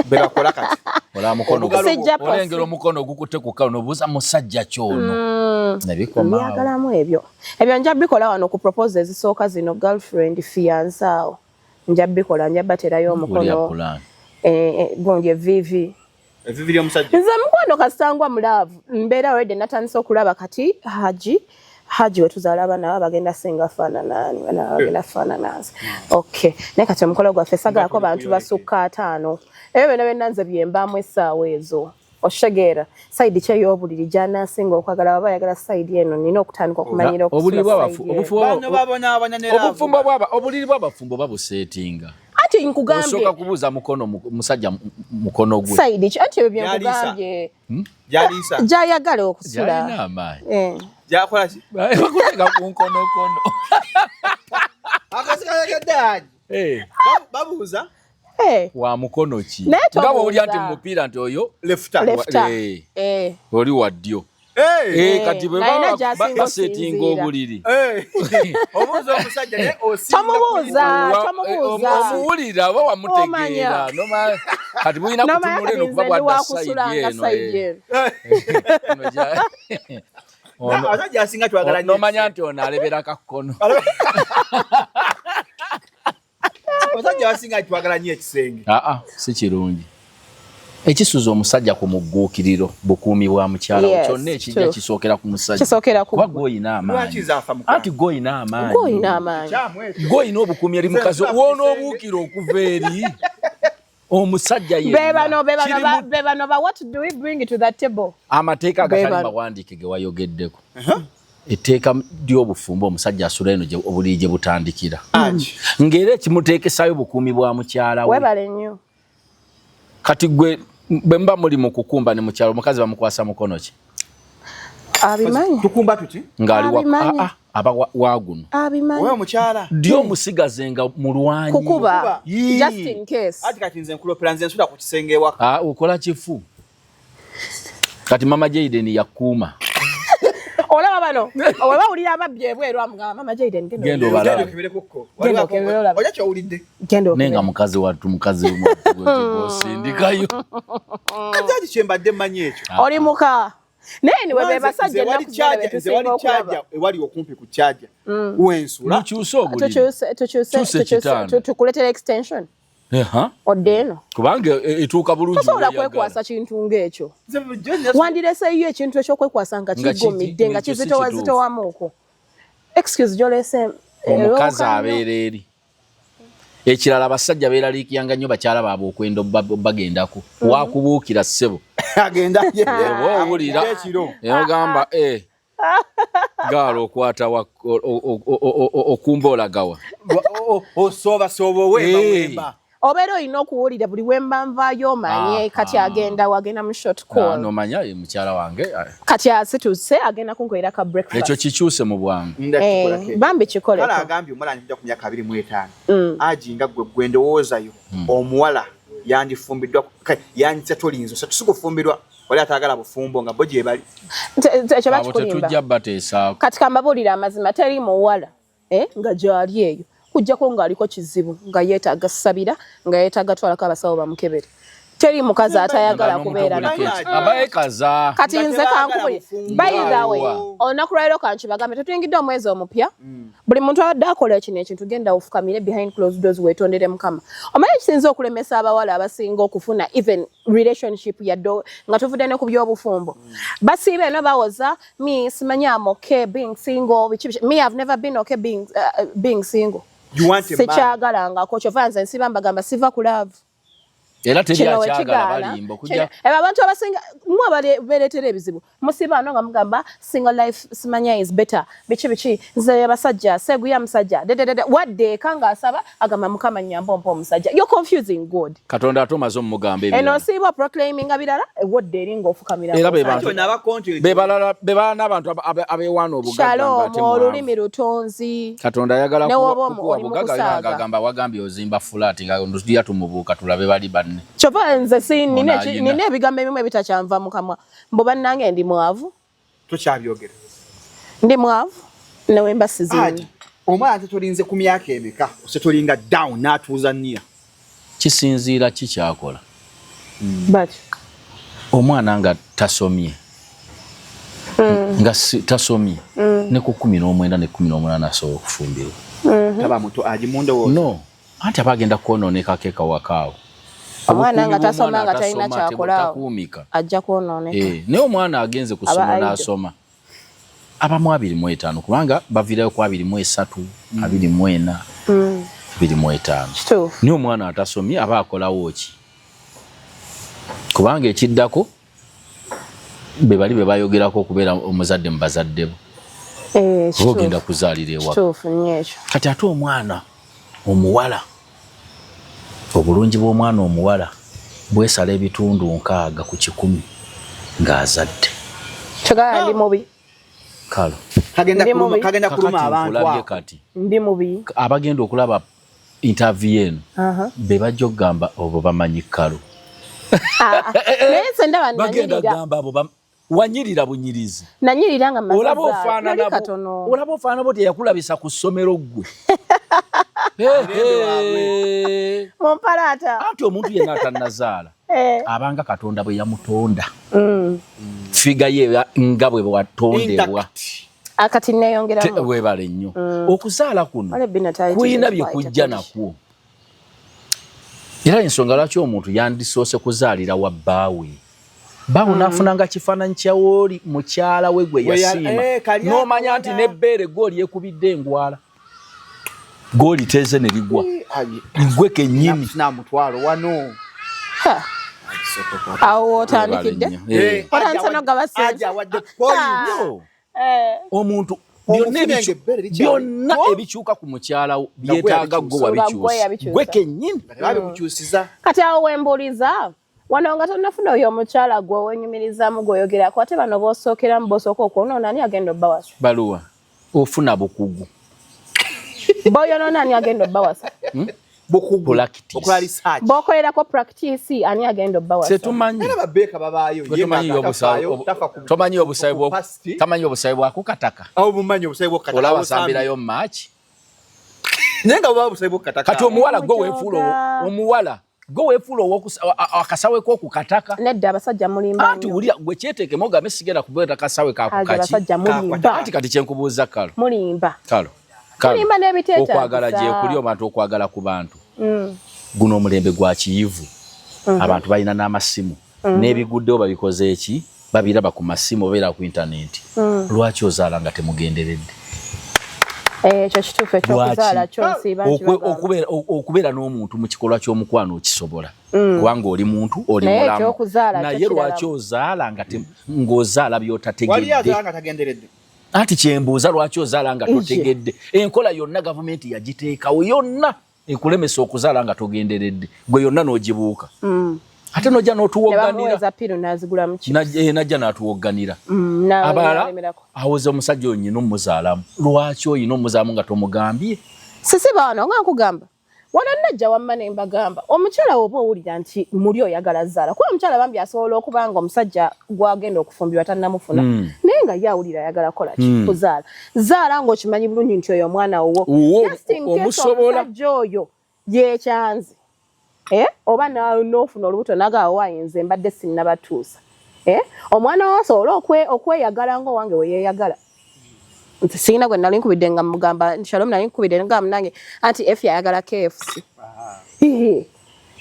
Bebakola kati.
Olaba mukono.
Obugalo.
Sijja posi.
Olengera omukono ogukutte ku kalo nobuuza musajja kyono nebikoma awo.
Mbyagalamu ebyo nja bikola wano ku propose ezisooka zino, girlfriend, fiance, awo nja bikola, nja baterayo
Buli
omukono.
Plan.
Gundi evivi.
Evivi ly'omusajja.
Nze mukwano kasitangwa mu love, mbeera already natandise okulaba kati haji wetuzaala abaana aba bagenda singa faananaani, bana bagenda faanana nze. Okay, naye kati omukolo gwaffe sagalako bantu basukka 50. Ebyo byonna byonna nze byembaamu essaawa ezo. Okitegeera, side ki ey'obuliri gy'anaasinga okwagala? Waba ayagala side eno, nina okutandika okumanyira
Obuliri
okusula side eno.
Bano babonaabona ne love.
Obuliri bw'abafumbo babuseetinga.
Anti nkugambye.
Osooka kubuuza mukono musajja mukono gwe.
Side ki? Anti ebyo
Gy'aliisa.
byenkugambye.
Gyaliisa.
Gy'ayagala okusula.
Gyalina amaanyi.
Gyakola ki?
Bakuteeka ku nkonokono.
Akasikalagedde haji. Babuuza.
Wa mukono ki?
Naye
Nga bw'owulira
tobuuza.
nti mu mupiira nti oyo
Lefta.
Lefta.
Oli wa ddyo. Kati bwe
Nalina
baba
gy'asinga
basetinga
osinziira.
obuliri.
Obuuza omusajja naye osinga.
Tomubuuza, tomubuuza.
Omuwulira oba wamutegeera.
Omanya.
Kati mulina
Nomanya
kutunula
kati
eno
nze
kuba
ndi
bwadda
wakusula
side
nga
eno.
side eno.
Ono
Abasajja asinga twagala nnyo.
Nomanya nti ono alebera kakkono.
Abasajja abasinga twagala nnyo ekisenge.
Aa, si kirungi. Ekisuza omusajja ku mugguukiriro bukuumi bwa mukyala we.
Yes,
Kyonna ekijja
true.
kisookera ku musajja.
Kisookera ku
Kuba
gwe.
gwe oyina
Lwaki
amaanyi.
nze afa mukwano?
Anti gwe oyina amaanyi.
Gwe oyina amaanyi.
Kyamu ekyo.
Gwe oyina obukuumi eri
Nze
mukazi.
nsula ku
Wonoobuukira okuva eri omusajja yenna.
Be bano
Kirimu
be bano ba what do we bring to the table?
Amateeka agatali
Be bano.
mawandiike ge wayogeddeko, etteeka ly'obufumbo, omusajja asula eno obuliri gye butandikira,
Haji.
ng'era ekimuteekesayo bukuumi bwa mukyala we.
Webale nnyo.
Kati gwe bwe muba muli mu kukumba ne mukyala, omukazi bamukwasa mukono ki?
Abimanyi.
Tukumba tuti?
Ng'ali wa
Abimanyi.
ah, ah, aba wa guno.
Abimanyi.
Owe omukyala.
Ddi omusigaze nga mulwanyi?
Kukuba.
Kukuba.
Yii.
Just in case.
Ati kati nze nkulopera, nze nsula ku kisenge ewaka.
Ah, okola kifu. Kati mama Jaden yakuuma.
Olaba bano owe bawulira ababbi ebweru, amugamba, "Mama Jaden, genda."
Genda
Genda
obalabe.
okebereko.
Genda okebere olabe.
Ojja kyowulidde.
Genda
Naye
okebere.
nga mukazi wattu, mukazi osindikayo.
Kati ati kyembadde mmanyi ekyo.
Oli muka naye niwe be basajja
Nze wali
ennaku zino be
charger, nze wali
tusinga okulaba.
charger ewali okumpi ku charger. Wensula.
Mukyuse obuliri.
Tukyuse, tukyuse.
Kyusa
Tukyuse.
ekitanda.
Tukuleetera extension.
Aha.
Odde eno.
Kubanga etuuka bulungi
Tosobola
weyagala.
kwekwasa kintu ng'ekyo.
Nze bulijjo
Wandireseeyo ekintu ekyokwekwasa nga
Nga
kigumidde, nga
ekyo si
kizitowa
kituufu.
zitowamuuko. Excuse gyolese.
Omukazi abeera eri. Ekirala, abasajja beeraliikiranga nnyo bakyala baabwe okwenda bagendako wakubuukira ssebo.
Agenda.
Oba owulira
Ekiro.
ogamba gaala okwata okumba olagawa.
Osooba sooba owemba wemba.
Obeera olina okuwulira buli wemba nvaayo omanye. Kati agenda wagenda mu short call.
Nomanya mukyala wange
Kati asituse agenda kunkolera ka breakfast.
Ekyo kikyuse mu bwangu.
Bambi
Kale
kikoleko.
Agambye omuwala andijja ku myaka 25. Aji nga gwe gwe ndowoozayo, omuwala yandifumbiddwa, yanditya tolinza osatu si kufumbirwa, wali ataagala bufumbo nga bo gye bali.
Ekyo
Abo
bakikulimba.
tetujja bateesaako.
Kati kambabuulira amazima, teri muwala nga gyali eyo kujjako ng'aliko kizibu, nga yeetaaga sabira, nga yeetaaga twalako abasawo bamukebere. Teri mukazi atayagala kubeera na
Abeekaza.
Kati
Nga
nze
tebaagala
kankubulire,
bufumbo.
by the way,
Awa.
olunaku lwaleero kankibagambe, tetuyingidde omwezi omupya. Buli muntu abadde akola kino ekintu, genda ofukamire behind closed doors, weetondere Mukama. Omanyi ekisinza okulemesa abawala abasinga okufuna even relationship, yadde nga tuvudde ne ku by'obufumbo, basiiba eno bawoza, "Me simanyi, am okay being single," biki biki. Me, I've never been okay being single.
You want a man.
Sikyagalangako. Kyova nze nsiba mbagamba siva ku love.
Era teri
Kino
akyagala
wekigaana,
balimba okujja
ebo abantu abasinga mwe bereetera ebizibu, musiba ano nga mugamba single life simanya is better, biki biki, nze abasajja seguya musajja dededede, wadde eka ng'asaba agamba, "Mukama nyamba ompa omusajja." You're confusing God.
Katonda ate omaze omugamba
Eno
ebirala.
osiiba proclaiminga birala, ewodde eri ng'ofukamira
Era be
ng'osaba.
bantu-
Anti ono aba content.
Be balala be balala n'abantu abeewaana obugagga
Shalom,
ng'ate mwavu.
Olulimi lutonzi.
Katonda ayagala
Ne woba
kukuwa
oli mu
bugagga
kusaaga.
nga agamba wagambye ozimba fulaati nga ndya tumubuuka tulabe bali banne.
Kyova nze si
Ono
nina
ayina.
Nina ebigambo ebimu ebitakyanva mu kamwa, mbu bannange ndi mwavu.
Tokyabyogera.
Ndi mwavu newemba siziini.
Ati, omwana tetulinze ku myaka emeka osetolinga down n'atuuza niya?
Kisinziira ki kyakola.
But
Omwana nga tasomye, nga tasomye ne ku 19 ne 18 asobola okufumbirwa.
Taba muto agimundowooza.
No, anti aba agenda kwonoonekako ekawakaawo.
Omwana nga tasoma nga talina kyakolaawo.
Takuumika.
Ajja kwonooneka.
Eh, naye omwana agenze kusoma
Aba idle.
n'asoma abamu 25, kubanga baviirayo ku 23, 24, 25.
Kituufu.
Naye omwana atasomye aba akolawo ki? Kubanga ekiddako be bali be bayogerako okubeera omuzadde mu bazadde bo,
Eh,
oba ogenda
kituufu.
kuzaalira ewaka.
Kituufu nnyo ekyo.
Kati ate omwana omuwala, obulungi bw'omwana omuwala bwesala ebitundu 60% ng'azadde.
Kyogala ndi mubi.
Kalo.
Kagenda
Ndi
kuluma,
mubi.
kagenda kuluma
Kakati
abantu
nkulabye
abo.
kati
Ndi mubi.
Abagenda okulaba interview eno be bajja okugamba obwo bamanyi kalo.
Ah, ah. Naye nze ndaba
Bagenda
nanyirira.
kugamba abo wanyirira bunyirizi.
Nanyirira nga mmaze
Olaba
zaala.
ofaanana
Nali
olaba
katono.
ofaanana boti eyakulabisa ku ssomero ggwe. Hehe.
Mumpalaata.
Anti omuntu yenna atannazaala abanga Katonda bwe yamutonda, figure ye nga bwe watondebwa.
Intact.
Akati neeyongeramu.
Weebale nnyo. Okuzaala kuno
Wale bino tali
kulina
tekyetwayita
bye kujja
kati.
nakwo, era ensonga lwaki omuntu yandisoose kuzaalira wa bbaawe, bbaawe n'afunanga kifaananyi kyawooli mukyala we gwe
Gwe
yasiima,
kali
n'omanya nti
akola.
n'ebbeere gooli ekubidde engwala, gooli teze ne ligwa gwe kennyini.
Na mutwalo wano.
Ha. Awo wootandikidde.
Weebale nnyo.
Otandise n'ogaba ssente.
Aja wadde point.
No. Omuntu
Omufunye
byonna
ng'ebbeere likyali
byonna
ko.
ebikyuka ku mukyala wo
Nga gwe
byetaaga gwe
Nga gwe
wabikyusa
yabikyusa.
gwe kennyini.
Nga tebabikukyusiza.
Kati awo wembuuliza wano, nga tonnafuna oyo omukyala gwe wenyumirizaamu gweoyogerako, ate bano b'osookeramu b'osooka okwonoona, ani agenda obbawasa?
Baluwa ofuna bukugu.
B'oyonoona, ani agenda obbawasa?
Bukugu.
Practice.
Okola research.
B'okolerako practice, ani agenda obbawasa?
Setumanyi.
Era babeeka babaayo.
Gwe tomanyi tomanyi obusabe tamanyi obusabe bwakukataka.
Awo bumanyi obusabe bw'okukataka.
Olaba sambirayo maaki.
Naye nga buba obusabe bw'okukataka.
Kati omuwala gwe weefuula omuwala gwe weefuula akasawe k'okukataka.
Nedda, abasajja mulimba
Anti
nnyo.
wulira gwe, kyeteekemu ogambe sigenda kubeera kasawe
Aje
kakukaki.
abasajja mulimba.
Anti kati kyenkubuuza, kalo,
Mulimba.
kalo, kalo.
Mulimba n'ebiteetaagisa.
Okwagala gyekuli obantu, okwagala ku bantu, guno omulembe gwa kiyivu, abantu balina n'amasimu n'ebiguddewo babikoze eki, babiraba ku masimu, babeera ku intaneti. Lwaki ozaala nga temugenderedde?
Ekyo kituufu, ekyokuzaala kyo nsiiba nkibagamba.
Okubeera n'omuntu mu kikolwa ky'omukwano okisobola, kubanga oli muntu, oli
Naye
mulamu.
ekyokuzaala kyo
Naye
kirala.
lwaki ozaala nga ng'ozaala
Wali
by'otategedde?
azaala nga tagenderedde.
Anti kyembuuza, lwaki ozaala nga
Ije.
totegedde? Enkola yonna gavumenti yagiteekawo yonna ekulemesa okuzaala nga togenderedde, gwe yonna n'ogibuuka, ate nojja
Ne
n'otuwogganira.
bamuweeza piru n'azigulamu ki.
Najja n'atuwogganira. Abalala
N'alemerako.
awoza omusajja oyo nyina omuzaalamu. Lwaki oyina omuzaalamu nga tomugambye?
Sisi baano nga nkugamba wano, najja wamma ne mbagamba, omukyala woba owulira nti muli oyagala zaala, kuba omukyala bambi asobola okuba nga omusajja gwagenda okufumbirwa tannamufuna, naye nga ye awulira ayagala kukola ki? Kuzaala. Zaala ng'okimanyi bulungi nti oyo omwana wuwo.
Wuwo,
Just in case
omusobola.
omusajja oyo yekyanze, eh? Oba n'ofuna olubuto nagaawo, wayinze mbadde sinnabatuusa, eh? Omwana wo asobole okweyagala ng'owange we yeeyagala. Nti sirina gwe nali nkubidde nga mugamba, Shalom, nali nkubidde nga munange anti Efi ayagala KFC. Hihi.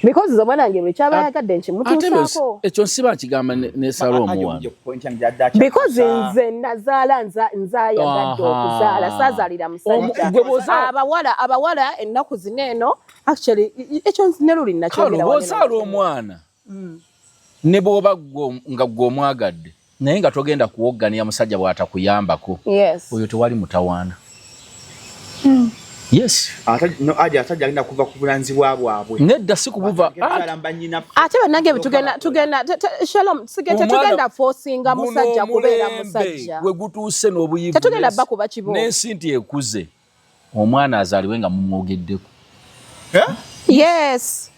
Because omwana wange buli kyaba ayagadde nkimutuusaako.
Ekyo nsiba nkigamba ne Salomu wano.
Because nze nazaala nzayagadde okuzaala, saazaalira musajja. Abawala ennaku zino eno actually ekyo ne luli nakyogera.
Bw'ozaala omwana ne bw'oba nga ggwe omwagadde naye nga togenda kuwogganira musajja bw'atakuyambako, oyo tewali mutawaana. Yes.
Ate asajja agenda kuva ku bulanzibwa bwabwe.
Nedda si kubuva.
Ate bannange tugenda Shalom, tetugenda forcinga musajja kubeera musajja.
We gutuuse n'obuyivu.
Tetugenda bakuba kibo.
N'ensi nti ekuze. Omwana azaalibwe nga mumwogeddeko.
Yes.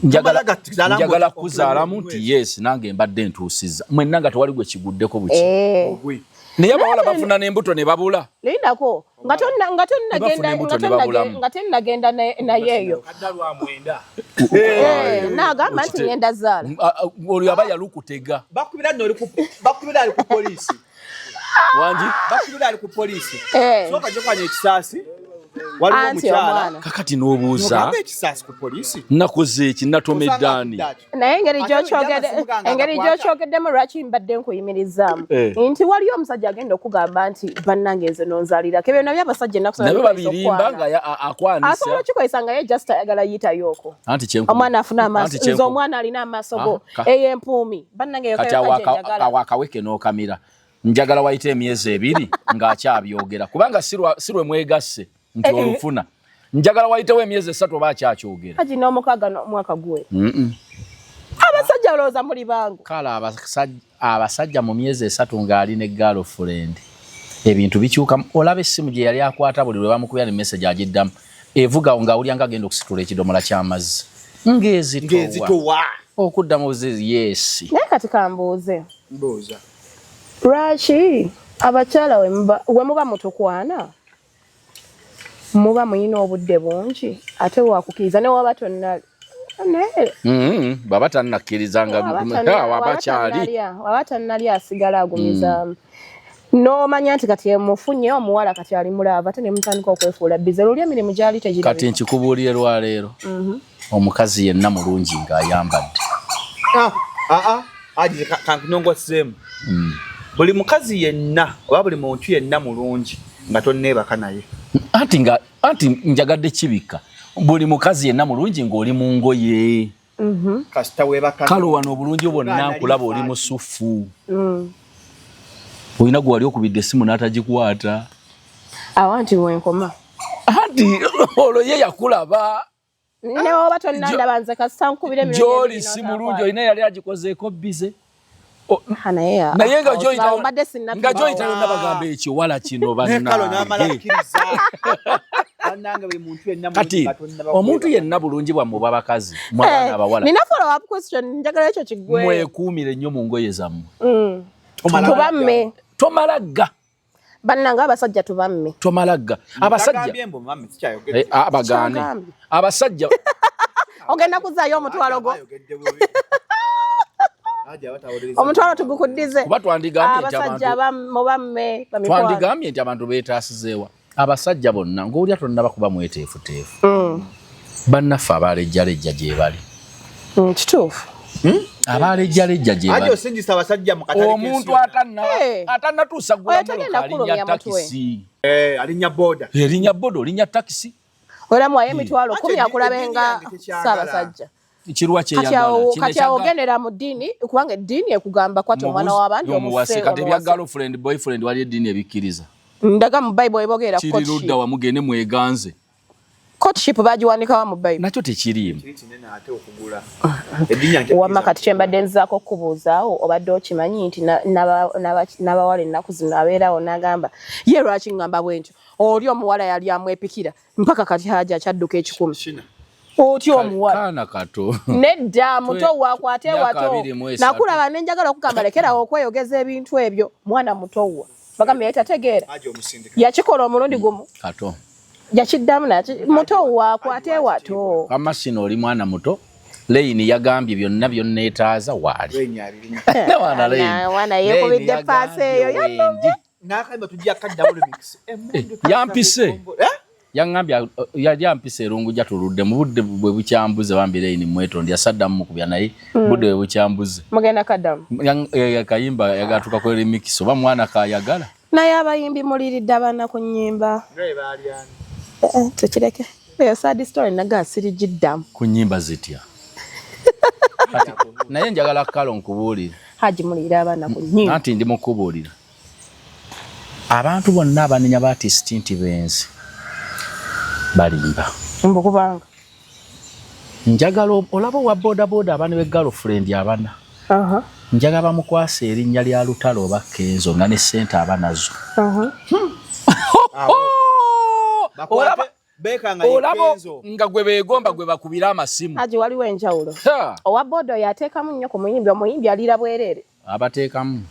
Njagala kuzaalamu nti yes nange mbadde ntuusizza. Mwenna nga tewali gwe kiguddeko buki. Naye abawala bafuna n'embuto ne babula.
Lindako nga tonnagenda naye eyo. Naagamba nti ngenda zaala.
Olwo aba yalukutega.
Bakubira ali ku poliisi.
Wangi?
Bakubira ali ku poliisi. Sooka gyokwanya ekisaasi.
Waliwo
kakati n'obuuza nakoze eki natomedde ani.
Naye engeri gy'okyogeddemu lwaki mbadde nkuyimirizaamu nti waliyo omusajja agenda okugamba nti bannange nze nonzaalirako ebyo nabyo abasajja ennaku
nabyo babirimba nga akwanisa
asobola okikozesa nga ye just ayagala yitayooko omwana afuna amaaso nze omwana alina amaaso go eyo empuumi bannange
kati awo akaweke n'okamira njagala wayite emyezi 2 ng'akyabyogera kubanga si lwe mwegasse nti olufuna njagala wayitewo emyezi 3 oba akyakyogera
haji n'omukaaga n'omwaka gwe abasajja olowooza muli bangu
kale abasajja mu myezi 3 ng'ali ne girlfriend ebintu bikyuka olaba essimu gye yali akwata buli lwe bamukubira ne message agiddamu evuga ng'awulira ng'agenda okusitula ekidomola ky'amazzi ng'ezitowa okuddamu obuzizi yes.
Naye kati kambuuze mbuuza lwaki abakyala we muba mutukwana muba muyina obudde bungi ate wakukkiriza ne waba tonna
baba tannakkiriza nga waba
tannalya asigala agumizaamu n'omanya nti kati emufunye omuwala kati ali mulaava ate ne mutandika okwefuula bize luli emirimu gyali tegirabika.
Kati nkikubuulire lwaleero omukazi yenna mulungi ng'ayambadde.
Kankunongoseemu buli mukazi yenna oba buli muntu yenna mulungi nga tonneebaka naye.
Anti njagadde kibikka buli mukazi yenna mulungi ng'oli mu ngoye. Kale wano obulungi bwonna nkulaba oli musufu. Olina gwe wali okubidde essimu n'atagikwata.
Awo nti wenkoma.
Anti olwo ye yakulaba.
Ne oba tonnandaba nze kasita nkubira
emirundi gy'oli si mulungi olina yali agikozeeko bize. Naye nga gy'oyita yonna bagamba ekiwala kino bannange. Kati omuntu yenna bulungi bwammwe obw'abakazi mwe abaana abawala.
Nina follow up question njagala ekyo kiggweyo.
Mwekuumire nnyo mu ngoye zammwe.
Tubamme.
Tomala gga.
Bannange abasajja tubamme.
Tomala gga. Abasajja abagaane. Abasajja
ogenda kuzaayo omutwalo gwo. Omutwalo tugukuddize.
Kuba twandigambye nti abantu beetaasizeewa. Abasajja bonna ng'olya tonnaba kuba mweteefuteefu. Bannaffe abaalejjalejja gye bali.
Kituufu.
Abaalejjalejja gye bali. Omuntu atannatuusa ggulamuloka alinnya takisi.
Alinnya boda.
Erinnya boda, olinnya takisi.
Olamuwayo emitwalo 10 akulabenga Ssaabasajja.
Kirwa kyeyagala.
Kati awo ogendera mu ddiini kubanga eddiini ekugamba kwata omwana w'abandi
omuwase. Kati ebya girlfriend, boyfriend wali eddiini ebikkiriza.
Ndaga mu Bible ebogera
courtship. Kiri ludda wa mugende mweganze.
Courtship bagiwandikawa mu Bible.
Nakyo tekiriimu.
Wamma kati kye mbadde nzaako okubuuzaawo obadde okimanyi nti n'abawala ennaku zino abeerawo n'agamba ye lwaki ngamba bwe ntyo oli omuwala yali amwepikira mpaka kati haja akyadduka 1,000. Otyo omuwala.
Kaana kato.
Nedda muto wakwate wato. Nakulaba ne njagala okugamba lekerawo okweyogeza ebintu ebyo mwana muto wa. Bagambye yali tategeera. Yakikola omulundi gumu.
Kato.
Yakiddamu naki muto wakwate wato.
Amasino oli mwana muto. Lane yagambye byonna byonneetaaza waali.
Wana yeekubidde paasi eyo yannumye.
N'akayimba tujja kaddamu remix.
Yampise. Yaŋŋambye yali ampisa erungu jatuludde mu budde bwe bukyambuze bambi Reign mwetondi yasaddamu mukubya naye budde bwe bukyambuze.
Mugenda kaddamu.
Kayimba yagatuuka ku remix oba mwana kayagala.
Naye abayimbi muliridde abaana ku nnyimba. Tukireke eyo sad story, naga sirigiddamu.
Ku nnyimba zitya? Naye njagala kalo nkubuulire.
Haji, mulirira abaana ku nnyimba.
Anti ndi mukubuulira, abantu bonna abanenya ba artist nti benzi balimba.
Mbu kubanga?
Njagala olaba owa bodaboda abaana be girlfriend abana, njagala bamukwasa erinnya lya Lutalo oba Kenzo nga ne ssente aba nazo. Olaba
Bekanga
olaba
Kenzo.
Nga gwe beegomba gwe bakubira amasimu.
Haji, waliwo enjawulo.
Ha!
Owa boda oyo ateekamu nnyo ku muyimbi, omuyimbi aliira bwereere.
Abateekamu.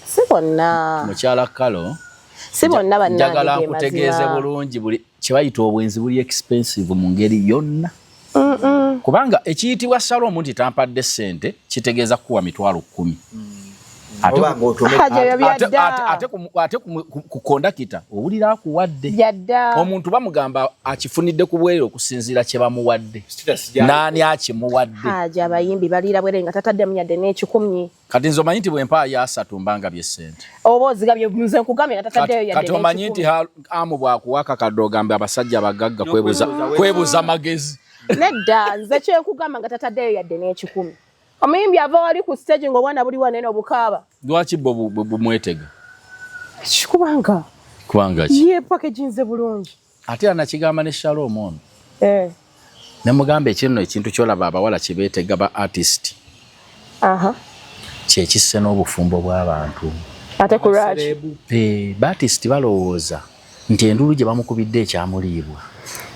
Si bonna.
Mukyala Kalo,
Si bonna bannange.
Njagala
Ge
nkutegeeze
mazima.
bulungi, buli kyebayita obwenzi buli expensive mu ngeri yonna, kubanga ekiyitibwa Salomu nti tampadde ssente kitegeeza kuwa 100,000. Ate
Oba ng'otomedde.
Haji, ebyo byadda.
Ate ku kondakita owulira akuwadde.
Byadda.
Omuntu bamugamba akifunidde ku bwerere okusinziira kye bamuwadde.
Status gy'aliko.
Naani akimuwadde?
Haji, abayimbi baliira bwereere nga tataddemu yadde n'ekikumi.
Kati nze omanyi nti bwe mpaayo 30 mbanga byessente.
Oba ozigabye, nze nkugambye nga tataddeyo yadde
Kati omanyi nti
n'ekikumi.
Amu bwakuwa akakadde ogambe abasajja abagagga kwebuza magezi.
Nedda, nze kyenkugamba nga tataddeyo yadde n'ekikumi. Omuyimbi ava wali ku stage ng'obwana buli wanene obukaaba.
Lwaki bwo bumwetega?
Kubanga
Kubanga ki?
Ye packaginze bulungi.
Ate era nakigamba ne Shalom ono, nemugamba ekinno ekintu kyolaba abawala kyebeetega ba artist kyekisse n'obufumbo bw'abantu.
Ate ku lwaki?
Ba artist balowooza nti endulu gye bamukubidde ekyamuliibwa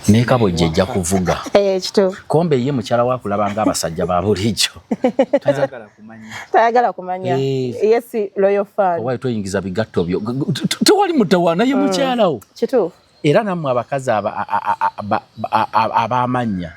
nekabojja ejja kuvuga.
Kituufu.
Kombe ye mukyala wakulaba nga abasajja ba bulijjo.
Tayagala kumanya.
Tayagala kumanya. Ye si loyal fan.
Owaye toyingiza bigatto byo, tewali mutawaana, ye mukyalawo.
Kituufu.
Era nammwe abakazi ab'amannya,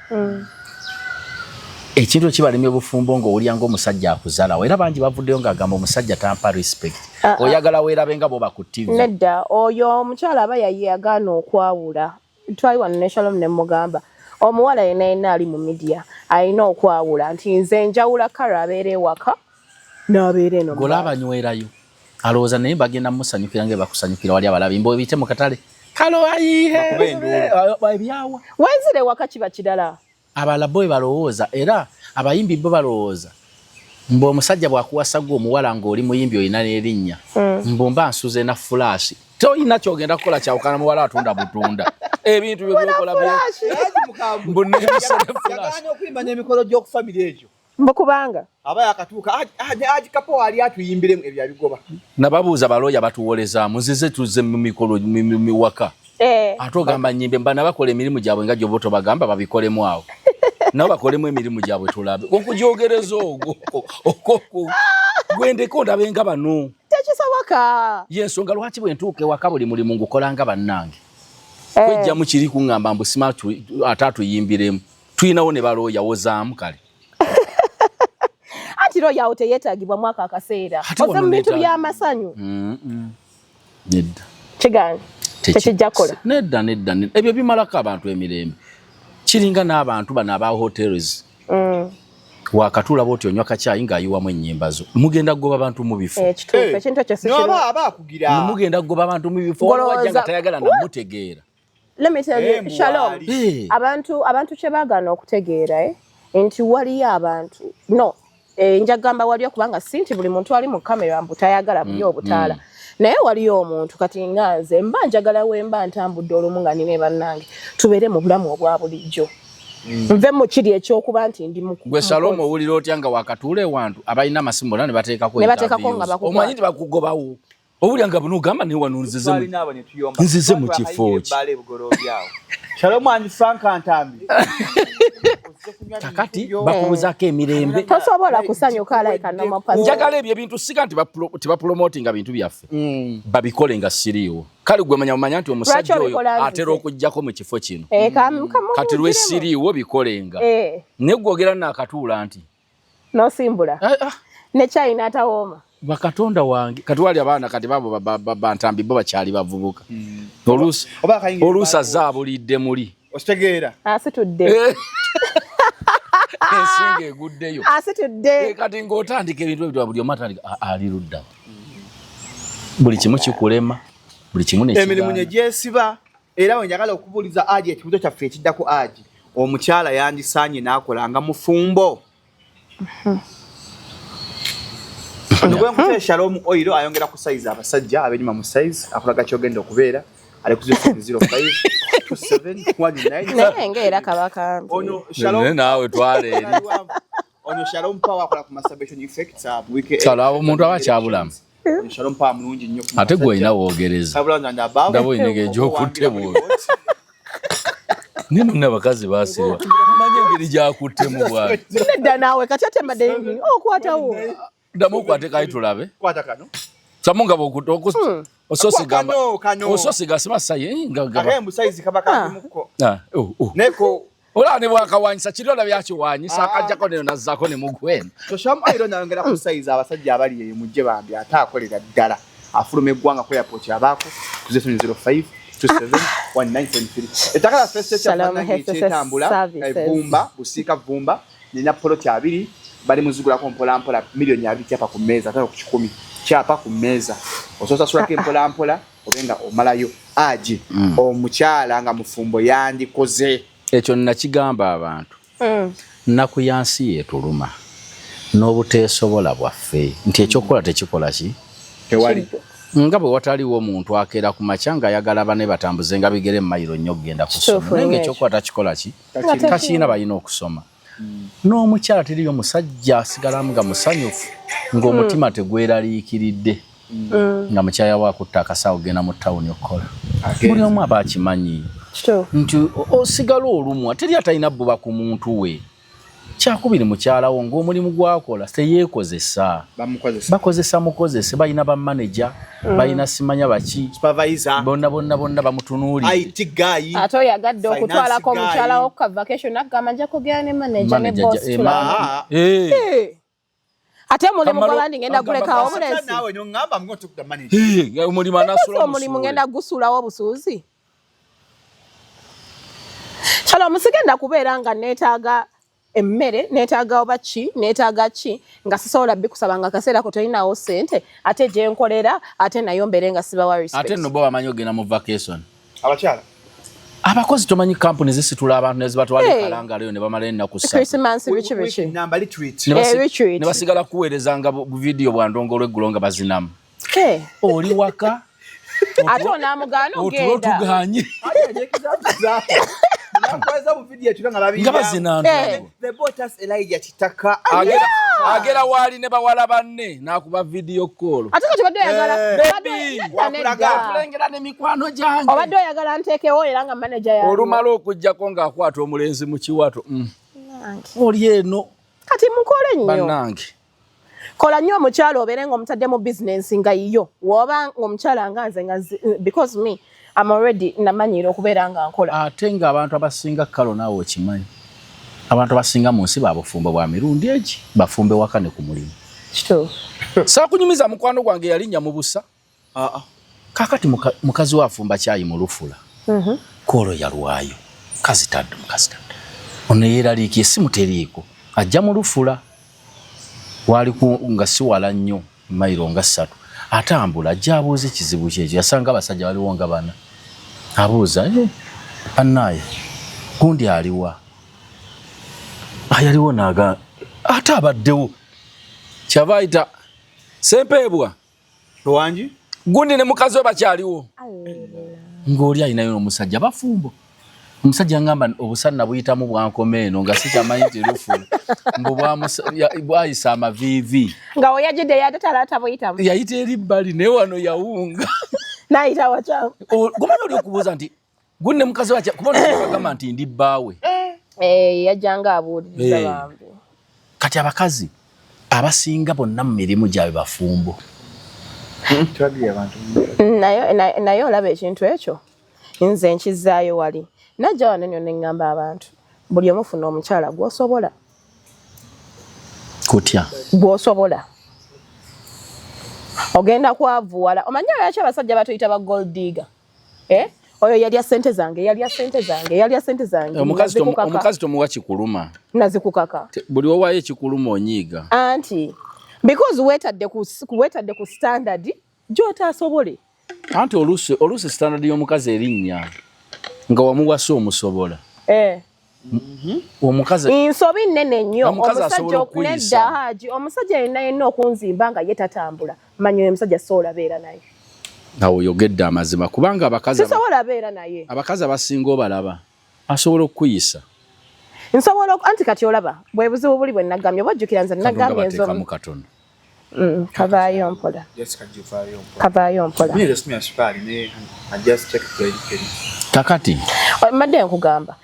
ekintu ekibalemya obufumbo ng'owulya ng'omusajja akuzalawo, era bangi bavuddeyo ng'agamba omusajja tampa respect.
Ah, ah.
Oyagala weerabe nga bwoba ku TV.
Nedda, oyo omukyala aba yaye agaana okwawula. Twali wano ne Shalom ne mugamba omuwala yenna yenna ali mu media alina okwawula nti nze njawula kale abeera ewaka n'abeera eno mu
Golaba anywerayo alowooza naye bagenda musanyukira nga bakusanyukira wali abalabi mbo ebite mu katale kalo ayihe.
Bakube enduulu.
Ebyawa.
Wenzira ewaka kiba kirala.
Abalala bo balowooza, era abayimbi bo balowooza mbu omusajja bw'akuwasa gwe omuwala ng'oli muyimbi olina n'erinnya, mbu mba nsuze na fulashi, tolina kyogenda kukola kyawukana muwala atunda butunda ebintu byo byokola mbu nebisere fulashi.
Yagaana okuyimba n'emikolo gy'okufamire egyo.
Mbu kubanga?
Aba yakatuuka agikapo ali atuyimbiremu ebyo abigoba.
Nababuuza balooya batuwolezaamu nzize tuzze mu mikolo miwaka. Ate ogamba nyimbe mbana bakola emirimu gyabwe nga gyoba tobagamba babikolemu awo nabo bakolemu emirimu gyabwe tulabe okugyogereza ogwo okwo gwendeko ndabe nga bano.
Tekisoboka.
Yensonga lwaki bwe ntuuka ewaka buli mulimu ngukola nga bannange. Kwejjamu kiri kuŋŋamba mbu sima ate atuyimbiremu, tulinawo ne balooya wozaamu kale.
Anti looya awo teyeetagibwa mwaka akaseera.
Ate
oze
wano
mu bintu
neetaaga.
by'amasanyu.
Nedda.
Kigaanye. Tekijja kukola.
Nedda, nedda, nedda. Ebyo bimalako abantu emirembe, kiringa n'abantu bano aba hotels. Wakatuula bwoti onywa kacyayi ng'ayiwamu ennyimba zo, mugenda kugoba abantu mu bifo.
Kituufu, ekintu ekyo si
Noba
kirungi.
aba akugira.
Mugenda kugoba abantu mu bifo, waliwo wajja nga tayagala namutegeera.
Let me tell you,
Eh,
Shalom.
Muwali.
Abantu kye baagaana okutegeera, nti waliyo abantu no njagamba waliyo, kubanga si nti buli muntu ali mu kamera mbu tayagala buli obutaala, naye waliyo omuntu kati nga nze mba njagala we mba ntambudde olumu nga nina bannange tubeere mu bulamu obwa bulijjo, nve mu kiri ekyokuba nti ndi
Gwe Salomo owulira otya nga wakatuula ewantu abalina amasimu bonna ne bateekako
Ne bateekako nga
interviews?
bakukwata.
Omanyi nti bakugobawo, owulira nga buno ogamba naye wano nzize
Twalina abo ne tuyomba.
Nzize mu kifo ki?
Ebbaala ebugoloobi awo. Shalom and Frank Ntambi.
Kakati bakubuzaako emirembe.
Tosobola kusanyuka like a normal person.
Njagala ebyo ebintu siga nti tebapromotinga bintu byaffe, babikole nga siriiwo. Kale gwe manya manya nti omusajja
Lwaki
oyo
obikola nzize?
atera okugjako mu kifo kino.
Eh,
Kati lwesiriiwo bikolenga, naye gwogera naakatuula nti
Nosimbula
"Ah, ah,
ne china atawooma.
Bakatonda wange kati wali abaana kati babo bantambi bo bakyali bavubuka. Oluusi
Oba akayingira
oluusi azze abulidde muli.
Okitegeera?
Asitudde.
Ensinga eguddeyo.
Asitudde.
Kati ng'otandika ebintu ebyo buli omu atandika ali ludda. Buli kimu kikulema, buli kimu ne
Emirimu ne gyesiba. Era we njagala okubuuliza Aji ekibuuzo kyaffe ekiddako. Aji, omukyala yandisaanye n'akola nga mufumbo? Nogwe Shalom Oil ayongera ku size abasajja abenyuma mu size, akulaga kyogenda okubeera ali ku 0705 2719.
Naye ng'era kabaka.
Ono Shalom
naawe twala eri.
Ono Shalom Power akola ku masturbation effects wike.
Shalom, omuntu aba akyabulamu.
Ono Shalom Power mulungi nnyo ku
Ate gwe olina woogereza.
Kabula and above.
Ndaba olina engeri gy'okutte bw'oti. Naye munne abakazi baasirwa. Omanyi engeri gy'akuttemu bw'ati.
Nedda naawe, kati ate mbadde okwatawo.
Ddamu okwate kali tulabe.
Kwata kano.
Samu nga bw'okutte ososiga
Kano kano.
Ososiga sima sayi nga
Ate mu size kaba kagimuko.
Ah, oh, oh.
Neko
Olaba ne bwakawanyisa kiri olaba yakiwanyisa akajjako neno nazzaako ne mugweno.
So Shalom Oil nayongera ku size abasajja abali eyo mujje bambi, ate akolera ddala afuluma eggwanga ku airport abaako ku 0705 271973. Ettaka lyaffe
Shalom
ekyafaananyi
Health
ekyetambula
Services.
Evumba Busiika Vumba nina poloti 20 bali muzigulako mpola mpola 20,000,000 kyapa ku mmeeza, 150 kyapa ku mmeeza, ososasulako empola mpola obe nga omalayo. Aji, omukyala nga mufumbo yandikoze?
Ekyo nakigamba abantu. Nnaku ya nsi yeetuluma n'obuteesobola bwaffe nti ekyokukola tekikola ki
Tewali.
Nga bwe wataliwo muntu akeera ku makya ng'ayagala bane batambuze nga bigere mayiro nnyo okugenda ku ssomero,
Kituufu
naye
nnyo.
ng'ekyokukola takikola ki takiina, balina okusoma. N'omukyala teriyo musajja asigalamu nga musanyufu ng'omutima tegweraliikiridde nga mukyala we akutta akasawo genda mu tawuni okukola. Buli omu aba akimanyi
Kituufu.
nti osigala olumwa, teri atalina bbuba ku muntu we. Kyakubiri, mukyalawo ng'omulimu gwakola teyeekozesa.
Bamukozesa.
Bakozesa mukozese, balina bamaneja, balina simanya baki.
Supervisor.
Bonna bonna bonna bamutunuulidde.
IT guy.
Ate oyagadde
Finance
okutwalako
guy.
omukyala wo ka vacation, agamba nja kugenda ne manager ne
Manager
boss tulaba.
Eh.
Ate omulimu
Kamalo-
gw'abandi ngenda
agamba
gulekawo
basa-
bulesi.
Naawe noŋŋamba I'm going to the manager.
Eh, omulimu anasula
Omulimu ngenda gusuulawo obusuuzi. Shalom, sigenda kubeera nga neetaaga emmere, neetaaga oba ki, neetaaga ki nga sisobola bikusaba nga akaseera ko tolinawo ssente, ate gye nkolera ate nayo mbeere nga sibawa respect.
Ate nno bo bamanyi ogenda mu vacation.
Abakyala.
Abakozi tomanyi kampuni zisitula abantu ne zibatwala
Hey.
e Kalangala ne bamala ennaku 3.
Christmas biki biki.
Namba retreat.
Ne
Retreat.
ne basigala kuweereza nga bu vidiyo bwa ndongo olweggulo nga bazinamu.
Hey.
Oli waka
Ate onaamugaana
otulo
ogenda.
tuganye
Nakweza bu video ekiro nga babiri.
nga bazina
Eh.
ndongo.
They bought us Elijah Kitaka.
Agera waali ne bawala banne n'akuba vidiyo call.
Ate kati obadde oyagala
Baby,
Nedda, nedda.
wakulaga.
Tulengera ne mikwano gyange.
Obadde oyagala nteekewo era nga manager yaliwo.
Olumala okugjako ng'akwata omulenzi mu kiwato. Oli eno
Kati mukole nnyo.
bannange.
Kola nnyo omukyala obeere ng'omutadde mu bizinensi nga yiyo. Woba ng'omukyala nga nze nga because me I'm already namanyiira okubeera nga nkola.
Ate ng'abantu abasinga kalo naawe okimanyi. Abantu abasinga mu nsi babufumbo bwa mirundi egi bafumbe waka ne ku mulimu.
Kituufu.
Saakunyumiza mukwano gwange yalinnya mu busa.
Ah ah.
Kaakati mukazi we afumba kyayi mu lufula. Koolo yalwayo. Mukazi tadde, mukazi tadde. Ono yeeraliikiye essimu teriiko. Ajja mu lufula. Waali ku nga si wala nnyo mayiro nga 3. Atambula ajja abuuza ekizibu kye ekyo. Yasanga abasajja baliwo nga bana. Abuuza, bannaaye, gundi aliwa? Yaliwo n'aga ate abaddewo. Kyava ayita Sempeebwa.
Wangi?
Gundi ne mukazi we bakyaliwo. Ng'oli alinayo n'omusajja bafumbo. Omusajja ngamba obusanna buyitamu bwankoma eno nga sikyamanyi nti lufula. Mbu bwayisa amaviivi.
Nga we yajjidde yate talaata buyitamu.
Yayita eri bbali naye wano yawunga.
N'ayita wakyamu.
Gomanyi oli okubuuza nti gundi ne mukazi we kuba ono bagamba nti ndi bbaawe.
Yajjanga abuuliriza bambi.
Kati abakazi abasinga bonna mu mirimu gyabwe bafumbo.
Twagiye abantu.
Naye olaba ekintu ekyo nze nkizaayo wali najja wano nyo ne ŋŋamba abantu buli omu funa omukyala gw'osobola.
Kutya?
Gw'osobola. Ogenda kwavuwala. Omanyi lwaki abasajja batuyita ba gold digger? Eh? Oyo yalya sente zange, yalya sente zange, yalya sente zange.
Omukazi tomuwa kikuluma.
Nazikukaka.
Buli owaayo ekikuluma onyiiga.
Anti because weetadde ku standard gy'otaasobole.
Anti oluusi standard y'omukazi erinnya nga wamuwasa omusobola.
Eh.
Omukazi
nsobi nnene nnyo omusajja okunedda Haji, omusajja yenna yenna okunzimba nga ye tatambula, manya oyo omusajja sobola beera naye.
Awo oyogedde amazima, kubanga abakazi
sisobola beera naye.
Abakazi abasinga obalaba asobola okukuyisa.
Nsobola, anti kati olaba bwe buzibu buli bwe nagambye, oba ojjukira nze nagambye
nzo katono.
Kavaayo mpola. Kavaayo mpola.
Kakati
mbadde nkugamba,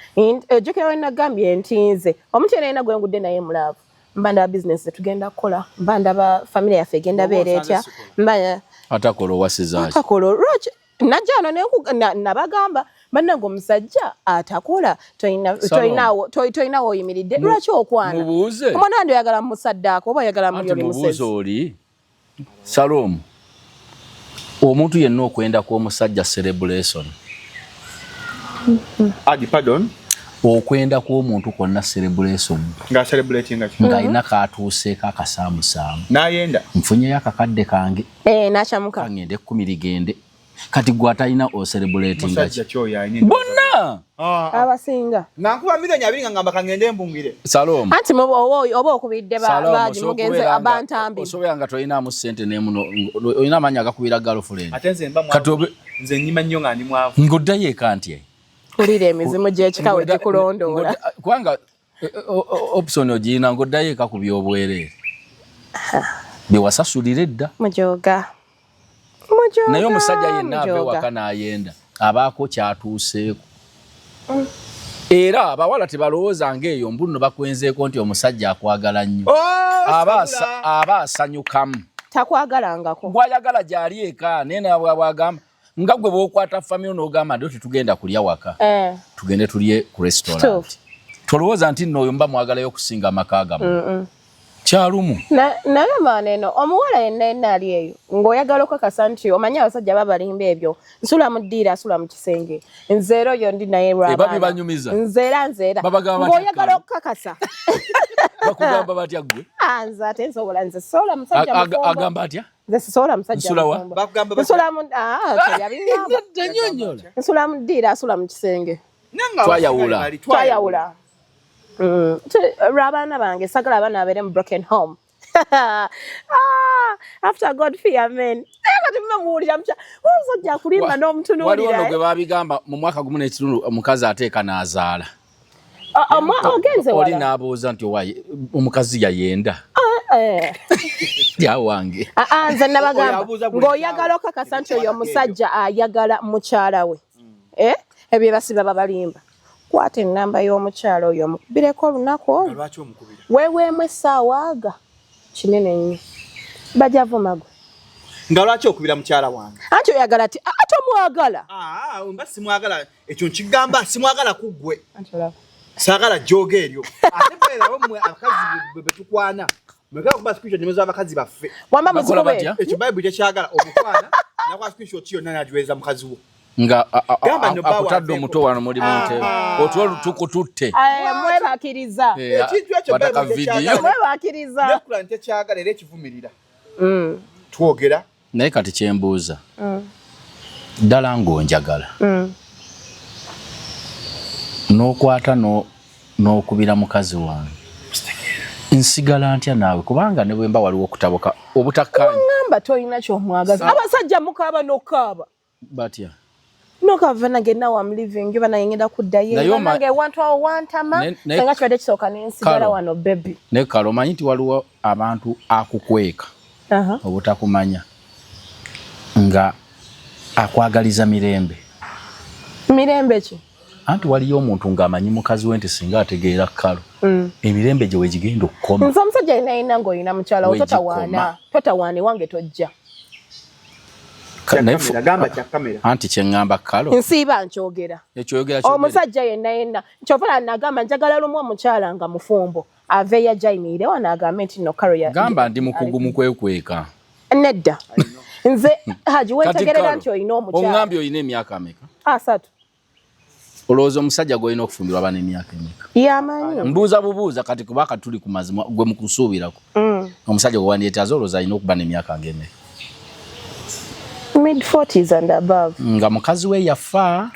ojjukira we nagambye nti nze omuntu yenna yenna gwe ngudde naye mu love, mba ndaba bizinesi zetugenda kukola, mba ndaba famire yaffe egenda beera etya, mba
atakola owasizaaki
atakola lwaki najja wano nabagamba bannange omusajja atakola tolinawo oyimiridde, lwaki okwana
mubuuze
omwana wange oyagala musaddaaka oba oyagala
anti
muli
mubuuze
musezi
oli Salomu, omuntu yenna okwenda kw'omusajja celebration.
Adi, pardon.
Okwenda kw'omuntu kwonna celebration.
Nga celebrating ki?
Ng'alina katuuseeko akasaamusaamu.
N'ayenda.
Nfunyeyo akakadde kange.
Eh, n'akyamuka.
Kangende 10 ligende. Kati gwe atalina ocelebrating
Musajja
ki?
ki oyo alina?
Bonna!
Abasinga.
Nga nkuba 20,000 nga ngamba kangende mbungire.
Salomu.
Anti oba okubidde baagi mugenze abantambi.
Osobola nga tolinaamu ssente n'emuno, olina amaanyi agakubira girlfriend.
Ate nze mba mwavu. Nze nnyima nnyo nga ndi mwavu.
Ng'oddayo eka nti.
Wulira emizimu gy'ekika we gikulondoola.
Kubanga option ogirina ng'oddayo eka ku by'obwereere. Bye wasasulira edda.
Mujooga. Mujooga.
Naye omusajja yenna ava ewaka n'ayenda abaako ky'atuuseeko. Era abawala tebalowooza ng'eyo mbu nno bakwenzeeko nti omusajja akwagala nnyo. Aba asanyukamu.
Takwagalangako.
Gw'ayagala gy'ali eka naye bw'agamba nga gwe bw'okwata family n'ogamba nti tetugenda kulya waka. Tugende tulye ku restaurant. Tolowooza nti nno oyo mba mwagalayo okusinga amaka gammwe. Kyalumu.
Naye maana eno omuwala yenna yenna ali eyo ng'oyagala okukakasa nti omanyi abasajja babalimba ebyo, nsula mu ddiiro, asula mu kisenge, nze era oyo ndi naye lw'abaana.
Babibanyumiza.
Nze era ng'oyagala okukakasa.
Bakugamba batya ggwe?
Nze ate nsobola, nze sobola musajja mufumbo.
Agamba atya?
Nze sisobola musajja mufumbo. Nsula mu teyabiŋŋamba. Nsula mu ddiiro, asula mu kisenge.
Twayawula.
Twayawula. Lw'abaana bange sagala abaana babeere mu broken home. After God fear men. Kati muba muwulira mutya omusajja akulimba n'omutunuulira.
Waliwo nno gwe babigamba mu mwaka 1.5 omukazi ateeka n'azaala.
Ogenze wala.
Oli n'abuuza nti owaye omukazi yayenda. Yawange.
Nze nabagamba ng'oyagala okakasa nti oyo omusajja ayagala mukyala we. Ebyo basiba babalimba. Kwata ennamba y'omukyala oyo omukubireko olunaku olwo. Weeweemu essaawa aga kinene nnyo. Bajja vuma gwe.
Nga lwaki okubira mukyala wange?
Anti oyagala ati ate omwagala.
Mba simwagala, ekyo nkigamba simwagala ku ggwe. Saagala jjooga eryo. Ate beerawo mmwe abakazi be tukwana. Mwekera okuba screenshot nnyimo z'abakazi baffe.
Wamba muzikube.
Ekyo Bayibuli tekyagala omukwana nakuwa screenshot yonna n'agiweereza mukazi wo.
Nga akutadde omutwe wano muli mu ntebe. Otwo tukututte.
Mwebakiriza.
Ekintu ekyo Bayibuli tekyagala.
Mwebakiriza.
Ne Quran tekyagala era ekivumirira. Twogera.
Naye kati kyembuuza. Ddala ng'onjagala. N'okwata n'okubira mukazi wange. Nsigala ntya naawe kubanga ne bwe mba waliwo okutabuka obutakkaanya.
Ngamba tolina ky'omwagaza. Abasajja mukaaba n'okukaaba.
Batya?
Nokava nange now I'm leaving you bana ngenda kuddayo nange wantu awo wantama senga kibadde kisooka ne nsigala wano baby.
Naye Kalo omanyi nti waliwo abantu akukweka obutakumanya nga akwagaliza mirembe.
Mirembe ki?
Anti waliyo omuntu ng'amanyi mukazi we nti singa ategeera Kalo emirembe gye wegigenda okukoma.
Nze omusajja yenna yenna ng'olina mukyala wo totawaana, totawaana ewange tojja.
Anti kye ŋŋamba Kalo.
Nsiiba nkyogera. Omusajja yenna yenna kyova nagamba njagala lumu omukyala nga mufumbo aveeyo ajja ayimirire wano agambe nti no Kalo
ya. Gamba ndi mukugu mu kwekweka.
Nedda, nze Haji wetegerera nti olina omukyala.
Ongambye olina emyaka ameka?
30.
Olowooza omusajja gw'olina okufumbirwa aba n'emyaka emeka?
Yamanyi.
Mbuuza bubuuza kati kubaka tuli ku mazima gwe mu kusuubirako. Omusajja gwe wandyetaaze olowooza alina okuba n'emyaka ng'emeka?
Mid 40s and above.
Nga mukazi we yafa.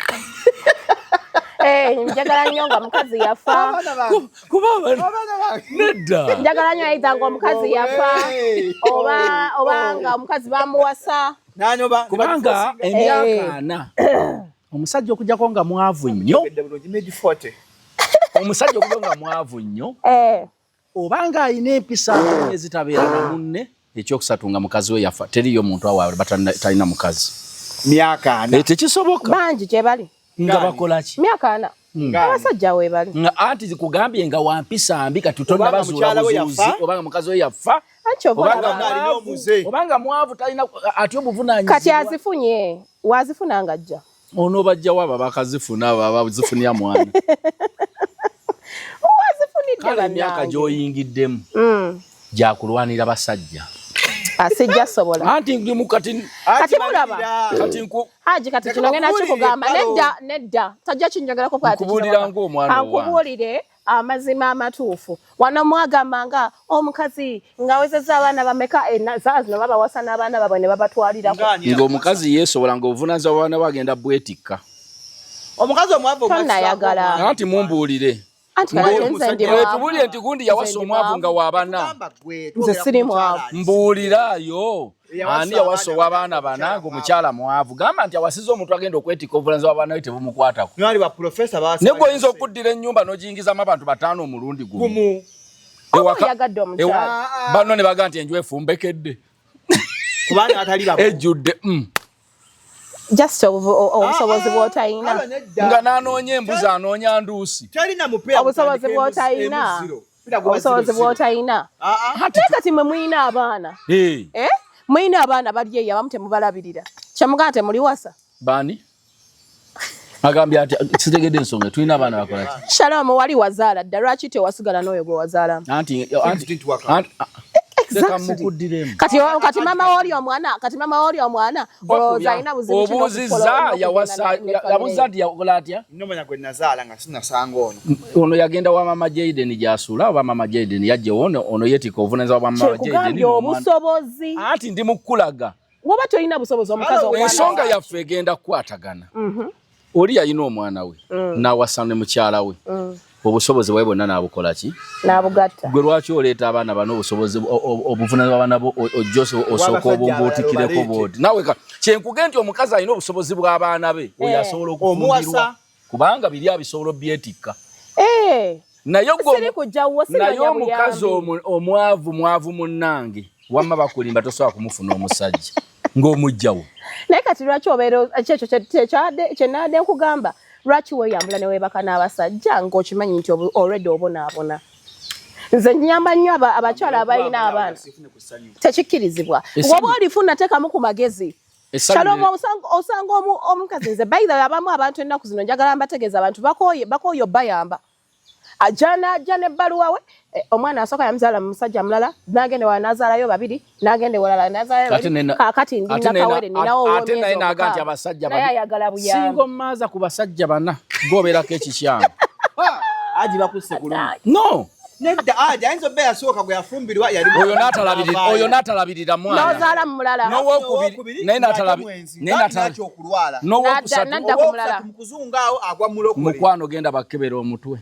Eh, njagala nnyo nga mukazi yafa.
Kuba nedda.
Njagala nnyo ayita nga omukazi yafa oba nga omukazi bamuwasa.
Nanoba
kubanga emyaka 40 omusajja okujjako nga mwavu nnyo. Omusajja okujjako nga mwavu nnyo. Obanga alina empisa ezitabeera na munne. Ekyokusatu nga mukazi we yafa teriyo muntu awo talina mukazi.
Myaka 40.
Tekisoboka.
Bangi gye bali.
Nga bakola ki?
Myaka 40. Abasajja we bali.
Nga anti zikugambye nga wampisa mbi kati tonnabazuula buzuuzi obanga mukazi we yafa. Obanga mwavu talina atya obuvunaanyizibwa.
Kati azifunye, wazifuna nga ajja.
Ono bajja waba bakazifuna aba bazifunira mwana.
Wazifunidde
bannange. Emyaka gy'oyingiddemu gyakulwanira basajja.
Asijja sobola.
Anti ndi mukati
kati mulaba.
Kati nku
Haji kati kino ngenda kikugamba nedda nedda tajja kinjogerako kwa ati
nkubuulira ng'omwana owange.
Ankubuulire amazima amatuufu. Wano mwagamba nga omukazi ng'awezezza abaana bameka saa zino babawasa n'abaana baabwe ne babatwalirako.
Ng'omukazi yeesobola ng'obuvunaanyizibwa bw'abaana be agenda bwetikka.
Omukazi omwavu
tonnayagala.
Anti mumbuulire. Tubuulire nti gundi yawasa omwavu nga w'abana.
Nze siri mwavu.
Mbuuliraayo. Ani yawasa ow'abaana bana ng'omukyala mwavu. Gamba nti awasiza omuntu agenda okwetikka obuvunaanyizibwa bw'abaana be tebumukwatako. Ne gwe oyinza okuddira ennyumba n'ogiyingizamu abantu 5 omulundi gumu.
Oyagadde omukyala.
Banno ne bagamba nti enju efumbekedde. Ejjudde.
Just obusobozi bw'otalina.
Nga n'anoonya embuzi anoonya nduusi.
Obusobozi bw'otalina. Obusobozi bw'otalina. Naye kati mwe mulina abaana. Mulina abaana bali eyo abamu temubalabirira. Kyemugamba temuliwasa.
Baani? Agambye ati sitegedde ensonga tulina abaana bakola ki?
Shalom wali wazaala dda lwaki tewasigala n'oyo gwe wazaalamu?
Anti
Kati mama woli omwana, kati mama woli omwana olowooza alina buzibu ki
obuuzizza yawasa yabuuza nti yakola atya?
Nnomanya gwe nazaala nga sinasanga ono.
Ono yagenda wa mama Jaden gy'asula oba mama Jaden yajja ono ono yeetikka obuvunaanyizibwa bwa mama Jaden.
Kyekugambye obusobozi.
Anti ndi mu kukulaga.
Woba tolina busobozi omukazi omwana.
Ensonga yaffe egenda kukwatagana. Oli yalina omwana we n'awasa ne mukyala we. Obusobozi bwe bwonna n'abukola ki?
N'abugatta.
Gwe lwaki oleeta abaana bano obusobozi obuvunaanyizibwa abaana bo ojja osooka obumbuutikireko bw'oti. Naawe kyenkuge nti omukazi alina obusobozi bw'abaana be oyo asobola okufumbirwa kubanga biri abisobola obyetikka. Naye omukazi omwavu mwavu munnange wamma bakulimba tosobola kumufuna omusajja ng'omugjawo.
Naye kati lwaki obeera kyekyo kye nkugamba lwaki weeyambula ne weebaka n'abasajja ng'okimanyi nti already obonaabona. Nze nnyamba nnyo abakyala abalina abaana. Tekikkirizibwa. Bw'oba olifuna teekamu ku magezi. Shalom osanga omukazi nze by the way abamu abantu ennaku zino njagala mbategeeza abantu bakooye bayamba. Ajja n'ebbaluwa we omwana asooka yamuzaala mu musajja mulala n'agenda ewalala n'azaalayo babiri n'agenda ewalala n'azaalayo babiri kaakati ndi nakawere ninawo
ate naye n'aga nti abasajja
naye ayagala buyambi.
Singa omaaza ku basajja bana g'obeerako ekikyamu.
Aji bakusse ku lumu.
No.
Nedda aji ayinza obba yasooka gwe yafumbirwa yali
oyo n'atalabirira mwana.
N'ozaala mu mulala.
N'owookubiri naye
n'atalabirira.
N'owokusatu
mu kuzunga awo agwa mulokole.
Mukwano genda bakebera omutwe.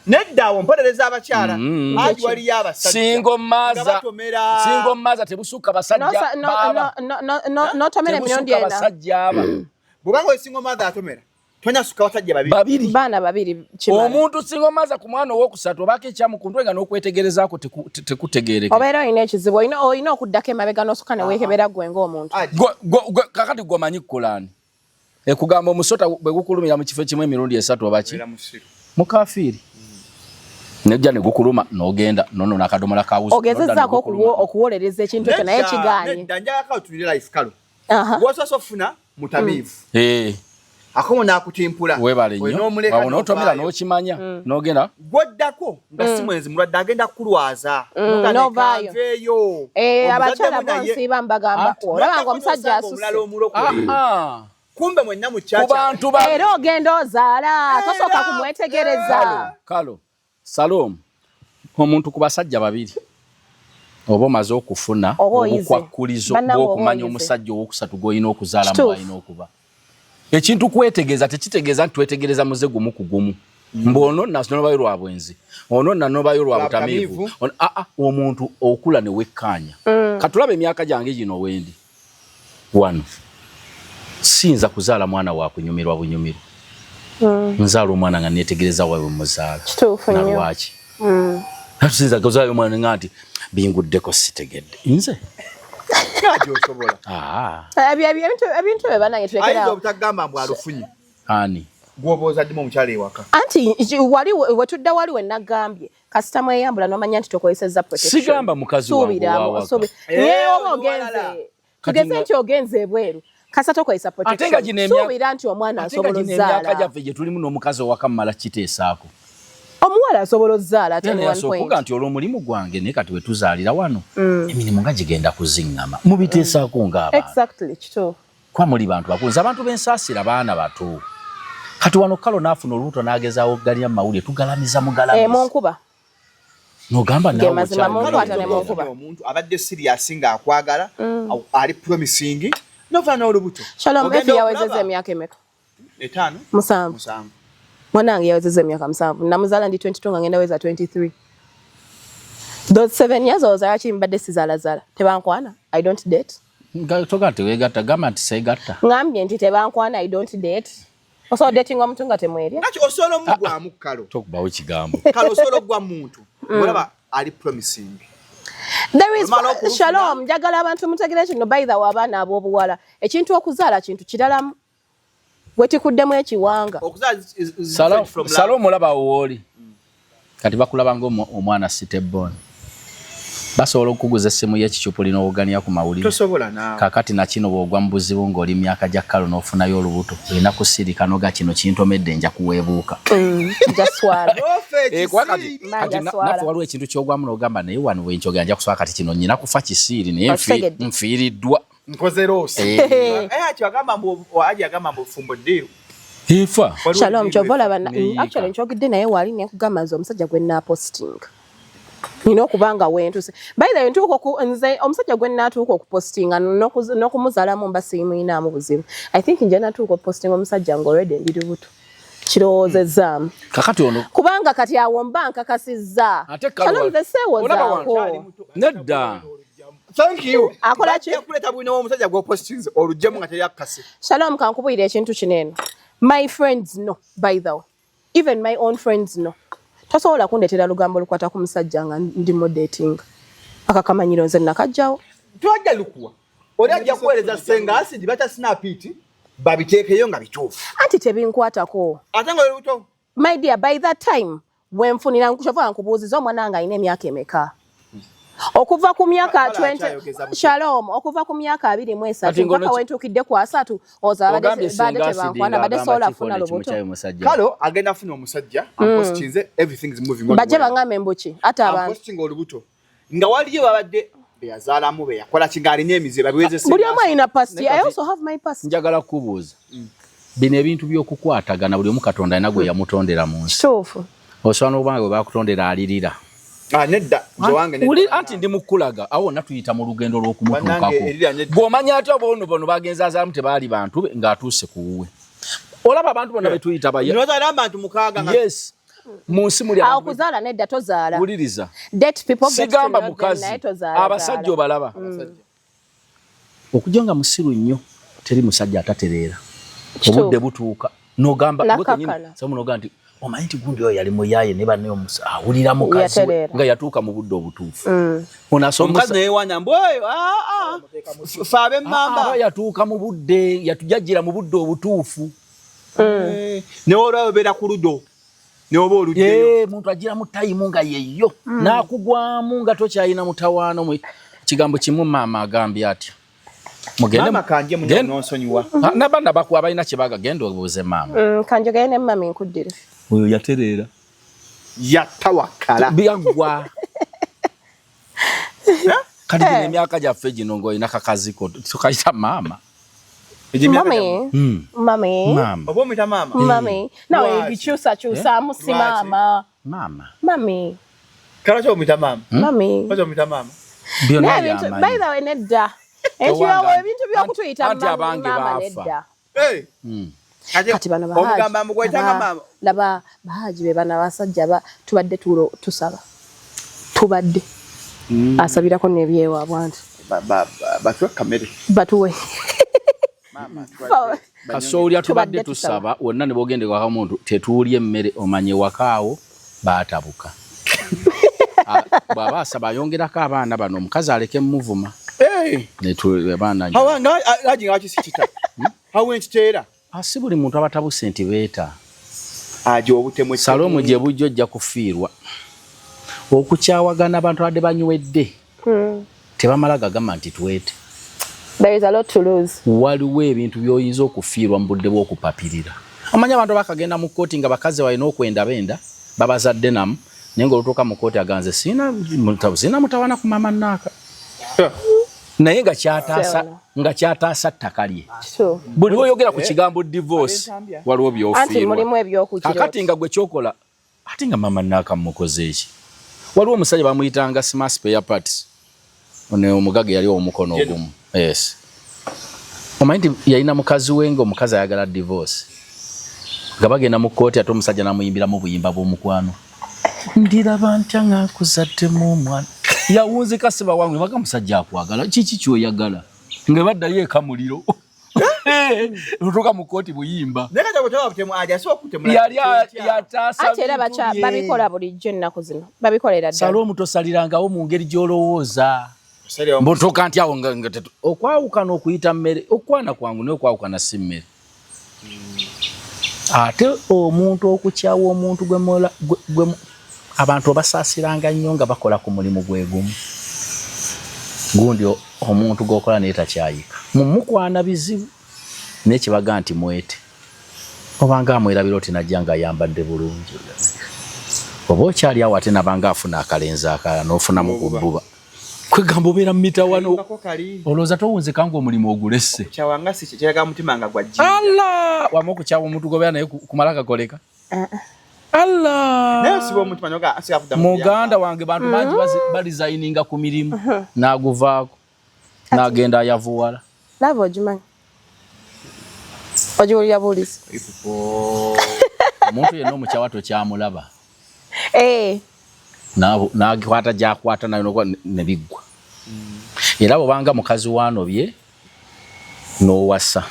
Nedda awo mpolereza abakyala. Aji waliyo abasajja.
Singa omaaza tebusukka basajja.
N'otomera emirundi ena.
Basajja aba.
Bw'obanga oli singa omaaza atomera. Tonyasuka basajja
babiri.
Baana babiri kimala.
Omuntu singa omaaza ku mwana owookusatu obaako ekyamu ku ntwe nga n'okwetegerezaako tekutegeereka.
Obeera olina ekizibu olina okuddako emabega n'osooka ne weekebera ggwe ng'omuntu.
Kakati ggwe omanyi kukolaani. Ekugamba omusota bwe gukulumira mu kifo ekimu emirundi 3 oba ki? Mukafiiri. Nejja ne gukuluma n'ogenda nono n'akadomola ka wuzi.
Ogezezzaako okuwolereza ekintu ekyo naye kigaanye.
Nedda njagala tulire life kalo. Gw'osoose ofuna mutamiivu. Akomo n'akutimpula.
Webale nnyo. Awo n'otomera n'okimanya n'ogenda.
Gwoddako nga si mwenzi mulwadde agenda kukulwaza.
Novaayo. Eh, abakyala bonsiiba mbagamba olaba nga omusajja asuse.
Kumbe mwenna mu
Ku bantu ba
era ogenda ozaala tosooka kumwetegereza.
Kalo Salom, omuntu ku basajja babiri oba omaze okufuna obukwakkulizo bw'okumanya omusajja owokusatu gw'olina okuzaala mu alina okuba ekintu kwetegeeza tekitegeeza nti twetegereza muze gumu ku gumu mbu ono nanobayo lwa bwenzi, ono nanobayo lwa butamiivu. Aa, omuntu okula ne wekkaanya. Katulaba emyaka gyange gino wendi wano, siyinza kuzaala mwana wa kunyumirwa bunyumirwa. Nzaala omwana nga netegereza wawe muzaala nalwaki natusinza kuzaala omwana nga nti binguddeko sitegedde nze.
Gyosobola.
Ebintu ebyo banange
tulekera. Obutagamba mbu alufunye.
Ani?
Gwoba ozaddemu omukyala ewaka.
Anti wali wetudda wali we nagambye kasita mweyambula n'omanya nti tokozesezza protection.
Sigamba mukazi wange wawaka.
Naye oba ogenze, tugeze nti ogenze ebweru, kasita tokozesa protection, suubira nti omwana asobola
ozaala. Emyaka gyaffe gye tulimu n'omukazi owaka mmala kiteesaako.
Omuwala asobola ozaala.
Okuga nti olw'omulimu gwange naye kati wetuzaalira wano emirimu nga gigenda kuziŋŋama mubiteesaako ng'abantu.
Exactly, kituufu.
Kuba muli bantu bakunze, abantu b'ensaasira baana bato. Kati wano kalo n'afuna olubuto n'agezaawo okugalira mu mawulire tugalamiza mugalamiza.
Munkuba.
Nogamba
nawe
omuntu abadde serious ng'akwagala ali promising nova n'olubuto.
Shalom, Efi yawezeza emyaka emeka?
5.
7. Mwanange yawezeza emyaka 7. Namuzaala ndi 22 nga ngenda weza 23. Those 7 years olowooza lwaki mbadde sizaalazala? Tebankwana? I don't date.
Toga nti weegatta, gamba nti seegatta.
Ngambye nti tebankwana, I don't date. Osobola dating omuntu nga temwerya?
Naki osobola omugwamu kalo.
Tokubawo kigambo.
Kalo osobola ogwa muntu. Olaba ali promising.
There is Shalom, njagala abantu mutegere kino, by the way, abaana ab'obuwala. Ekintu okuzaala kintu kiralamu. Wetikuddemu ekiwanga.
Shalom, olaba wooli. Kati bakulaba nga omwana sitebon. Basobola okukuguza essimu y'ekikyupuli n'owogania ku mawulire.
Tosobola naawe.
Kakati nakino bw'ogwa mu buzibu ng'oli myaka gya kalo n'ofunayo olubuto, olina kusirika noga kino kintomedde nja kuweebuuka.
Nja swala.
Naffe waliwo ekintu ky'ogwamu n'ogamba naye wano wenkyogera nja kuswala kati kino nnyina kufa kisiiri naye nfiiriddwa.
Nkoze loss. Agamba mbu fumbo ddiiru.
Efa.
Shalom, kyova olaba actually nkyogedde naye wali ne nkugamba nze omusajja gwe naapostinga nina okuba nga wentuse. By the way, ntuuka nze omusajja gwe naatuuka okupostinga n'okumuzaalamu mba siimuyinaamu buzibu. I think nje natuuka okupostinga omusajja nga already ndi lubuto kirowoozezaamu.
Kakati ono
kubanga kati awo mba nkakasizza. Shalom, nze seewozaako.
Nedda.
Thank you.
Akola ki?
Yakuleeta bwino w'omusajja gw'opostinze oluggyemu nga teri akukase.
Shalom, kankubuulira ekintu kino eno. My friends know, by the way. Even my own friends know. Tosobola kundeetera lugambo lukwata ku musajja nga ndi mu dating. Akakamanyiro nze nakajjawo.
Twajja lukuwa. Oli ajja kuweereza senga asidi bata snapit babiteekeyo nga bituufu.
Anti tebinkwatako.
Ate nga olubuto.
My dear, by that time wenfunira nkukyova nkubuuziza omwana nga alina emyaka emeka? Okuva ku myaka 20, Shalom, okuva ku myaka 23 mpaka wentuukidde ku 30, oza badde tebankwana, badde sobola funa lubuto.
Kalo agenda afuna omusajja ampostinze, everything is moving on.
Bajje bangambe mbuki ate abantu.
Ampostinga olubuto nga waliyo babadde beyazaalamu beyakola ki ng'alina emize babiweze.
Buli omu alina past. I also have my past.
Njagala kubuuza bino ebintu by'okukwatagana, buli omu Katonda alina gwe yamutondera mu nsi.
Kituufu.
Osobola n'okuba nga bwe bakutondera alirira.
Nedda.
Anti ndi mukulaga awo wonna tuyita mu lugendo lw'okumutuukako bw'omanya ate oba ono bono bagenza azaalamu tebaali bantu be ng'atuuse ku wuwe. Olaba abantu bonna betuyita
baya
yes mu nsi muli
awo kuzaala nedda tozaala.
Wuliriza, sigamba mukazi, abasajja obalaba okujja nga musiru nnyo, teri musajja atatereera, obudde butuuka nogamba noga nti omanyi nti gundi oyo yali muyaye ne banne awulira mukazi we nga yatuuka mu budde obutuufu.
Omukazi neyewaanya mbu oyo fe ab'emmamba
yatuuka mu budde yatujajjira mu budde obutuufu.
Newe olwaba obeera ku ludo neoba oluddeyo
muntu agira mu time nga yeyo n'akugwamu nga tokyalina mutawaano. Kigambo kimu maama agambye atya. Mugende
Maama kanje muno nonsonyiwa.
Ah, n'abaana bakuwa balina kye baga genda obuuze maama.
Kanjogere ne mami nkuddire.
Oyo yatereera.
Yatawakala.
Byaggwa. Kati gino emyaka gyaffe gino ng'olina kakaziko tukayita maama.
Mami. Mami.
Maama.
Oba omuyita maama?
Mami. Nawe
Lwaki?
ebikyusakyusaamu si
Lwaki?
maama.
Maama.
Mami.
Kala ki omuyita maama?
Mami.
Lwaki omuyita maama?
Byonna
Naye ebintu
byamanyi.
by the way nedda.
Tewanga.
Ebintu by'okutuyita
Anti
mami
abange
maama
baafa.
nedda.
Hey.
Kati bano bahaji.
Omugamba mbu gwayitanga maama.
Laba bahaji be bano abasajja ba tubadde tulo tusaba. Tubadde. Asabirako n'ebyewaabwe anti.
Batuwe kamere.
Batuwe.
Maama tuwadde.
Kasoolya tubadde
Tubadde
tusaba wonna ne bwogenda ewaka omuntu tetuulya emmere omanye wakaawo baatabuka. Bw'aba asaba ayongerako abaana bano omukazi aleke muvuma.
Hey.
Abaana
Hawa nga aji nga kisikita. Hawa enkiteera.
Si buli muntu abatabuse nti beeta.
Aje obutemu.
Salomu gye bujja ojja kufiirwa. Okukyawagana abantu abadde banywedde. Tebamala gagamba nti twete.
There is a lot to lose.
Waliwo ebintu by'oyinza okufiirwa mu budde bw'okupapirira. Omanyi abantu abakagenda mu kkooti nga bakazi balina okwenda benda babazadde namu naye ng'olutuuka mu kkooti aganze sina mutawana ku maama Naaka. Naye nga kyataasa ttaka lye. Buli lw'oyogera ku kigambo divorce waliwo by'ofiirwa. Kakati nga gwe kyokola ate nga maama Naaka mmukoze eki. Waliwo omusajja bamuyitanga smart spare parts. Ono omugaga yali omukono ogumu. Yes. Omanyi nti yalina mukazi we nga omukazi ayagala divorce. Nga bagenda mu kkooti ate omusajja n'amuyimbiramu buyimba bw'omukwano. Ndiraba ntya nga nkuzaddemu omwana. Yawunzika siba wange baga musajja akwagala kiki ky'oyagala. Nga baddayo eka muliro. Lutuuka mu kkooti buyimba.
Naye kati bwe butemu aje asobola okutemula.
Yali yataasa.
Ate era babikola bulijjo ennaku zino. Babikolera ddala.
Salomu tosalirangawo mu ngeri gy'olowooza. Mbutuuka nti awo nga okwawukana okuyita mmere, okwana kwangu naye okwawukana si mmere. Ate omuntu okukyawa omuntu gwe abantu obasaasiranga nnyo nga bakola ku mulimu gwe gumu. Gundi omuntu gw'okola naye takyayika. Mumukwana bizibu naye kibaga nti mwete. Obanga amwerabira oti najja ng'ayambadde bulungi. Oba okyali awo ate nabanga afuna akalenzi akalala n'ofunamu ku bbuba. Kwegamba obeera mu mitawaano olowooza towunzika ng'omulimu ogulesse.
Okukyawanga si kyeraga mutima nga gwa jjinja.
Allah! Wamma okukyawa omuntu gw'obeera naye kumala gakoleka. Allah!
Naye osiba omutima n'oga asiga kuddamu.
Muganda wange bantu bangi barizayininga ku mirimu n'aguvaako n'agenda ayavuwala.
Love ogimanyi. Ogiwulira buwulizi.
Omuntu yenna omukyawa tokyamulaba. N'akwata gy'akwata nayo ne biggwa. Era bw'obanga mukazi waanobye n'owasa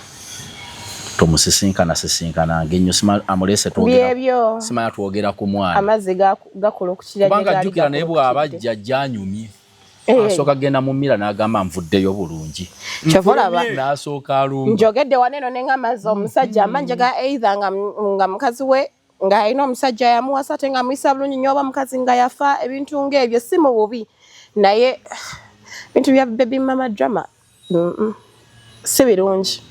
tomusisinkana sisinkananga ennyo amuleese twogera simanya twogera ku mwana.
Amazzi gakulukutira
kubanga jjukira naye bw'aba ajja ajjanyumye. Asooka genda mu mmira n'agamba nvuddeyo bulungi.
Kyova olaba
n'asooka alumba.
Njogedde wano eno ne ng'amazzi omusajja amanja ga either nga mukazi we ng'alina omusajja yamuwasa ate ng'amuyisa bulungi nnyo oba mukazi nga yafa ebintu ng'ebyo si mu bubi naye bintu bya baby mama drama si birungi,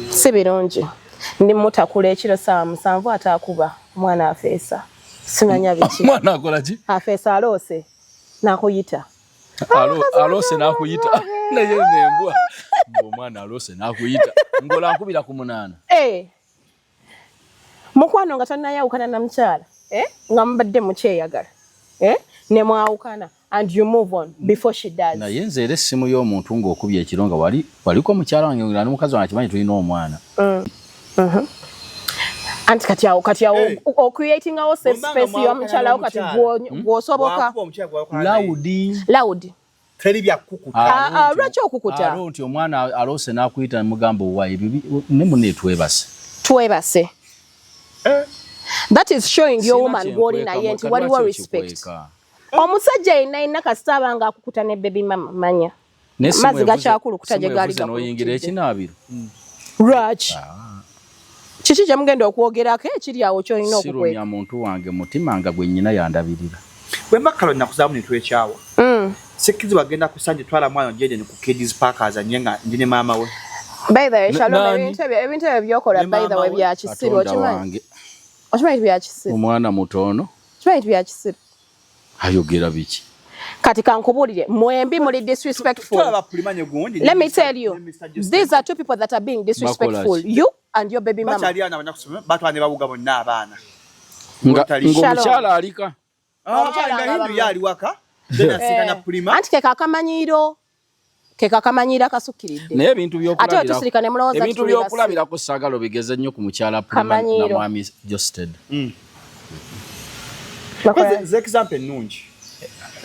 si birungi. Ndi mutakula ekiro ssaawa 7 ate akuba omwana afeesa simanya biki.
Omwana akola ki?
Afeesa aloose n'akuyita.
Aloose n'akuyita naye nembwa omwana aloose n'akuyita ng'ola ankubira ku 8.
Mukwano nga tonnayawukana na mukyala nga mubadde mukyeyagala ne mwawukana and you move on before she does.
Naye nze era essimu y'omuntu ng'okubye ekiro nga waliko mukyala wange nga n'omukazi wange akimanyi tulina omwana.
Anti kati awo ocreatingawo safe space y'omukyala wo kati gw'osoboka. Loud.
Teri bya kukuta.
Lwaki okukuta?
Alo nti omwana aloose n'akuyita mugamba owa ebibi ne munne twebase.
Twebase. That is showing your woman gw'oli naye nti waliwo respect. Omusajja yenna yenna kasita aba ng'akukuta ne baby mama manya. Amazzi gakyakulukuta gye gaali
gakulukutidde. Ekinaabiro.
Lwaki? Kiki kye mugenda okwogerako ekiri awo ky'olina okukweka?
Sirumya muntu wange mutima nga gwe nnyina yandabirira.
Bwe mba kalo nakuzaamu ne twekyawa. Sikizi bagenda kusanje twala mwana jeje ni ku Kids Park azanye nga ndi ne maama we.
By the way, Shalom, ebintu ebyo byokola, by the way, bya kisiru. Okimanyi? Okimanyi bya kisiru?
Omwana mutono.
Okimanyi bya kisiru?
Ayogera biki?
Kati kankubuulire, mwembi muli disrespectful. Let me tell you, these are two people that are being disrespectful, you and your baby mama.
Bakyali ana banyakusoma, batwala ne bawuga bonna abaana.
Ng'omukyala alika.
Ah, nga Hindu ye ali waka, then asinkana Pulima.
Anti ke kakamanyiiro, ke kakamanyiiro akasukkiridde.
Naye ebintu
Ate wetusirika ne mulowooza
ebintu
tuli basiru.
Byokulabirako saagala obigeze nnyo ku mukyala Pulima na
Kamanyiiro.
mwami Josted.
Ze example ennungi.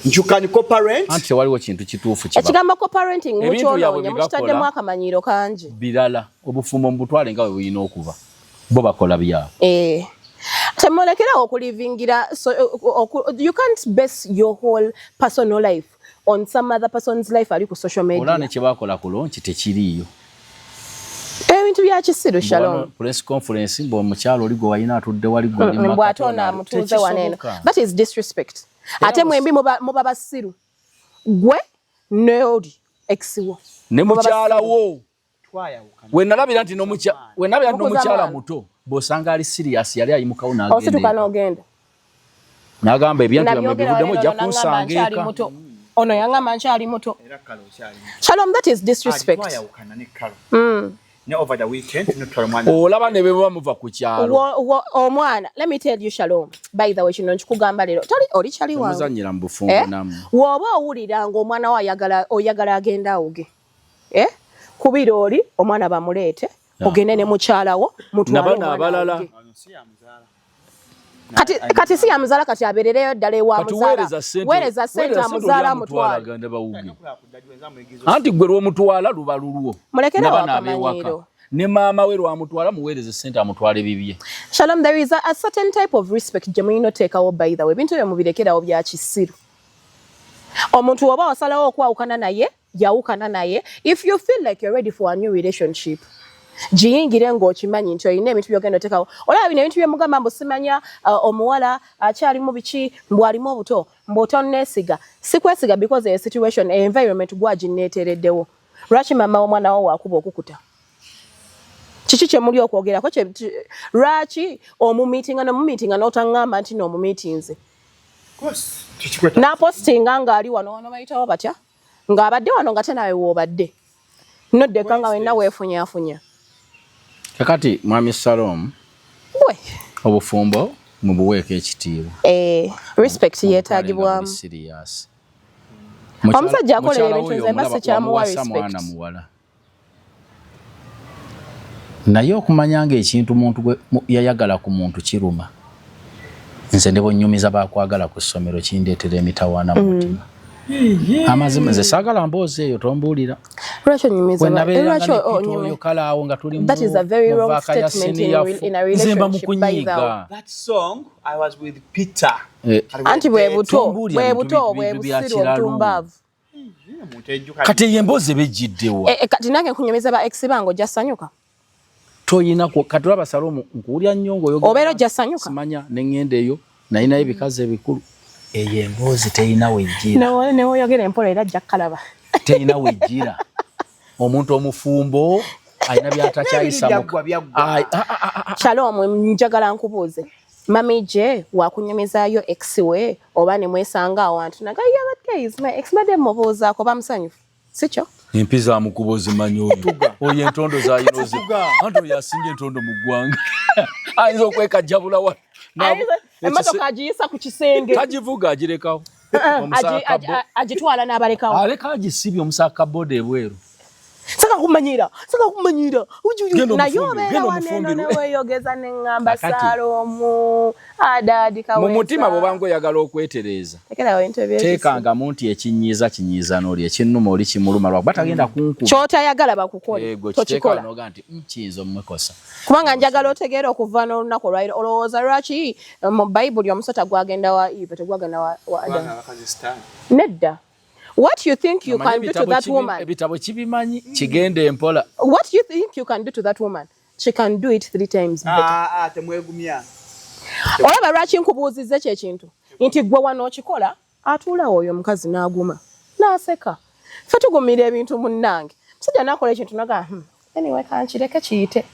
You can co-parent.
Anti tewaliwo kintu kituufu kiba
Ekigambo co-parenting
Ebintu byabwe
mukyonoonya,
bye
mukitaddemu
bakola.
akamanyiiro kangi.
Birala obufumbo mubutwale nga bwe bulina okuba, bo bakola byabwe.
Eh. Temulekerawo okulivingira so, you can't base your whole personal life on some other person's life ali ku social
Olaba
media.
ne kye bakola ku launch tekiriiyo.
Ebintu bya kisiru, Shalom.
Wano press conference mbu omukyala oli gwe walina atudde wali, gwe oli
Mbw ate
Makati,
ono
ono
amutuuze wano eno.
Tekisoboka.
That is disrespect. Ate mwembi muba basiru, gwe neoli ex wo.
Ne
Muba
mukyala
basiru.
wo wenalabira nti
Mukuza
n'omukyala
mwana.
muto bw'osanga ali serious yali ayimukawo
Osituka
n'agenda
n'ogenda.
n'agamba ebyantu byammwe
Nabyogera
bivuddemu,
wano
ojja
eno, n'aŋŋamba
kunsanga
nkyali
eka.
muto. Ono yaŋŋamba nkyali muto.
Era kale okyali.
Shalom, that is disrespect.
Twayawukana ne Kalo. Ne over the weekend notwala omwana.
Olaba ne bwe muva ku kyalo.
Omwana, let me tell you, Shalom, by the way, kino nkikugamba leero, toli oli kyali wange.
Temuzannyira mu bufumbo.
Eh?
Nammwe.
W'oba owulira ng'omwana wo ayagala, oyagala agenda awuge, eh? Kubira oli omwana bamuleete, ogende ne mukyala wo mutwale
Nabano
omwana
abalala.
awuge.
Ono si yamuzaala.
Kati si yamuzaala, kati abeerereyo ddala ewa
Kati
muzaala.
weereza ssente.
Weereza ssente amuzaala amutwale.
Agenda bawuge. Anti gwe lwomutwala luba lulwo.
Mulekerawo
N'abaana ab'ewaka.
akamanyiiro.
Ne maama we lwamutwala, muweereze ssente amutwale bibye.
Shalom, there is a certain type of respect gye mulina oteekawo. By the way, ebintu ebyo mubirekerawo, bya kisiru. Omuntu oba wasalawo okwawukana naye, yawukana naye. If you feel like you're ready for a new relationship, giyingire ng'okimanyi nti olina ebintu byogenda oteekawo. Olaba bino ebintu byemugamba mbu simanya, omuwala akyalimu biki, mbu alimu obuto, mbu otonneesiga. Sikwesiga because a situation, a environment gwaginneetereddewo. Lwaki maama w'omwana wo wakuba okukuta? Kiki kye muli okwogerako? Lwaki omumiitinga nomumiitinga n'otaŋŋamba nti noomumiitinze? N'apositinga ng'ali wano, wano bayitawo batya, ng'abadde wano nga tenawe woobadde, noddeka nga wenna weefunyaafunya.
Kakati mwami Salom,
We
obufumbo mubuweeko ekitiibwa.
Eh, respect
Mubutwale nga
yeetaagibwamu.
buli serious.
Omusajja akolera
Mukyala
ebintu
oyo
nze mba
omulaba
sikyamuwa
wamuwasa
respect.
mwana muwala, naye okumanya nga ekintu muntu gwe yayagala ku muntu kiruma. Nze ne bwennyumiza bakwagala ku ssomero kindeetera emitawaana mu mutima. Amazima nze saagala mboozi eyo, tombuulira.
Lwaki onyumiza?
Bwe nabeeranga
Lwaki
ne Peter
onyumiza?
oyo kale awo nga tuli
That is a very
mu
wrong
vaaka ya
statement
senior
in a
nze mba
relationship, by the way.
mukunyiiga.
That song, I was with Peter.
Eh,
Anti bwe buto,
Tombuulira
bwe
bintu
buto, bwe
bintu bya
busiru,
kiralu.
obutumbaavu.
Kati eyo emboozi ebejjiddewa?
Eh, eh, kati nange nkunyumiza ba ex bange, ojja sanyuka.
Toyina kati olaba Salomu, nkuwulya nnyo ng'oyogera.
Obeera ojja sanyuka.
Simanya ne ŋŋenda eyo nalinayo ebikazi ebikulu. Eyo emboozi terina wejjira.
Newoyogera empola era ajja kukalaba.
Terina wejjira. Omuntu omufumbo alina byatakyayisa.
Byaggwa, byaggwa.
Shalom, njagala nkubuuze, mami gye wakunyumizaayo ex we oba ne mwesanga awantu naga, "Yeah, that guy is my ex, badde mubuuzaako," bamusanyufu sikyo?
Empi zamukuba ozimanyi. Oyo entondo zayina ozi, anti oyo asinga entondo mu ggwanga ayinza okwekajjabula wa
Emmotoka agiyisa ku kisenge.
Tagivuga, agirekawo.
Agitwala n'abalekawo.
Aleka agisibye omusaaka boda ebweru.
Saka kumanyira, saka kumanyira.
Genda
Naye
omufumbirwe,
obeera
genda
wano eno.
omufumbirwe.
Neweeyogeza neŋŋamba
Kakati.
Saaloomu adaadi.
Mu mutima bw'obanga oyagala okwetereeza,
Lekerawo ebintu ebyekisiru.
teekangamu nti ekinyiiza kinyiiza n'oli, ekinnuma oli kimuluma, lwakuba tagenda kunkuba.
Ky'otayagala bakukole
Ego
tokikola.
kiteeka noga nti kiyinza omwekosa."
Kubanga njagala otegeere, okuva n'olunaku olwaliro, olowooza lwaki mu Bayibuli omusota gwagenda wa Eve, tegwagenda wa Adamu? Nedda. What you think you can do to that woman,
Ebitabo kibimanyi, kigenda empola.
what you think you can do to that woman, she can do it three times better.
Ah, ah, temwegumya.
Olaba lwaki nkubuuzizza ekyo ekintu, nti gwe wano okikola, atuulawo oyo omukazi n'aguma. N'aseka. Ffe tugumira ebintu munnange. Musajja n'akola ekintu naga anyway, kankireke kiyite.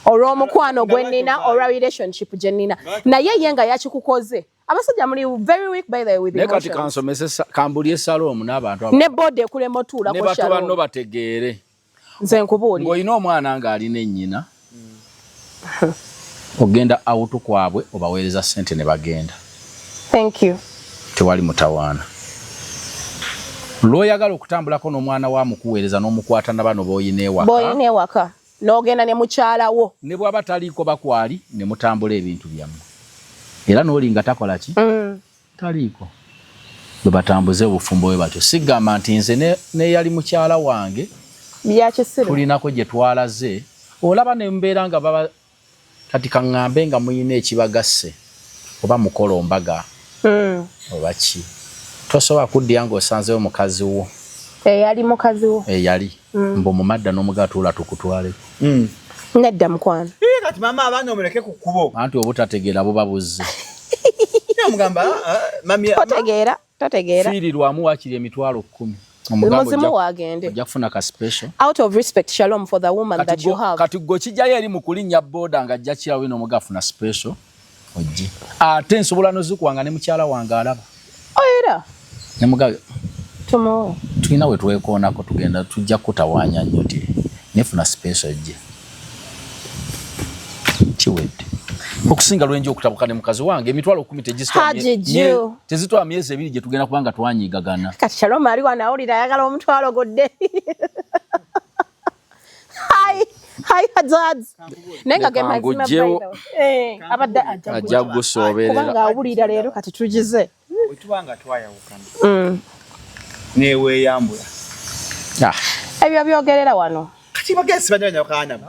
Olw'omukwano gwe nnina, olwa relationship gye nnina. Naye ye nga yakikukoze. Abasajja muli very weak, by the way, with
Naye kati
emotions.
Kansomese, kambulye Shalom n'abantu
Ne boda ekulema otuulako.
Ne bato banno
Shalom.
Bategeere.
Nze nkubuulira.
Ng'olina omwana ng'alina ennyina, ogenda out kwabwe, obaweereza ssente ne bagenda.
Thank you.
Tewali mutawaana. Lw'oyagala okutambulako n'omwana wa mukuweereza n'omukwata na bano b'oyina ewaka.
B'oyina ewaka. N'ogenda ne mukyala wo.
Ne bw'aba taliiko bakwali ne mutambula ebintu byammwe, era n'oli nga takola ki, taliiko, bwe batambuze obufumbo bwe batyo. Sigamba nti nze neyali mukyala wange
Byakisiru.
Tulinako gye twalaze, olaba ne mbeera nga baba kati kaŋŋambe nga muyina ekibagasse oba mukola ombaga oba ki, tosobola kuddira ng'osanzeyo mukazi wo.
Eyali mukazi wo.
Eyali mbu mumadda n'omuga tuula tukutwaleko.
Nedda, mukwano.
Kati maama, abaana omuleke ku kkubo.
Anti obutategeera buba buzze.
Omugamba, "Ah, mami."
Totegeera, totegeera.
Fiirirwamu waakiri 10,000. Omugambo
Muzimu waagende.
Ojja kufuna ka special.
Out of respect, Shalom, for the woman that you have.
Kati gwe kijjayo eri mu kulinnya boda nga ajja kirawo ino, omugafuna special ojje, ate nsobola nozikuwanga ne mukyala wange alaba.
Oh, era
Nemuga
tumuwe.
Tulina we twekoonako, tugenda tujja kutawaanya nnyo ti nefuna special ojje, kiwedde. Okusinga lwenja okutabuka ne mukazi wange, 10,000
Haji Jew.
Tezitwala myezi 2 gye tugenda kubanga twanyigagana.
Kati Shalom ali wano awulira ayagala omutwalo godde. Hi, hi Hazads. Naye nga ge mazima, by the
Ngugyewo.
way. Eh, abadde ajja
Ajja
kubanga
gusooberera.
awulira leero kati tugize.
Bwe tuba nga twayawukana neweeyambula.
Ah,
Ebyo byogerera wano.
Kati bagezi banyabanyawukana,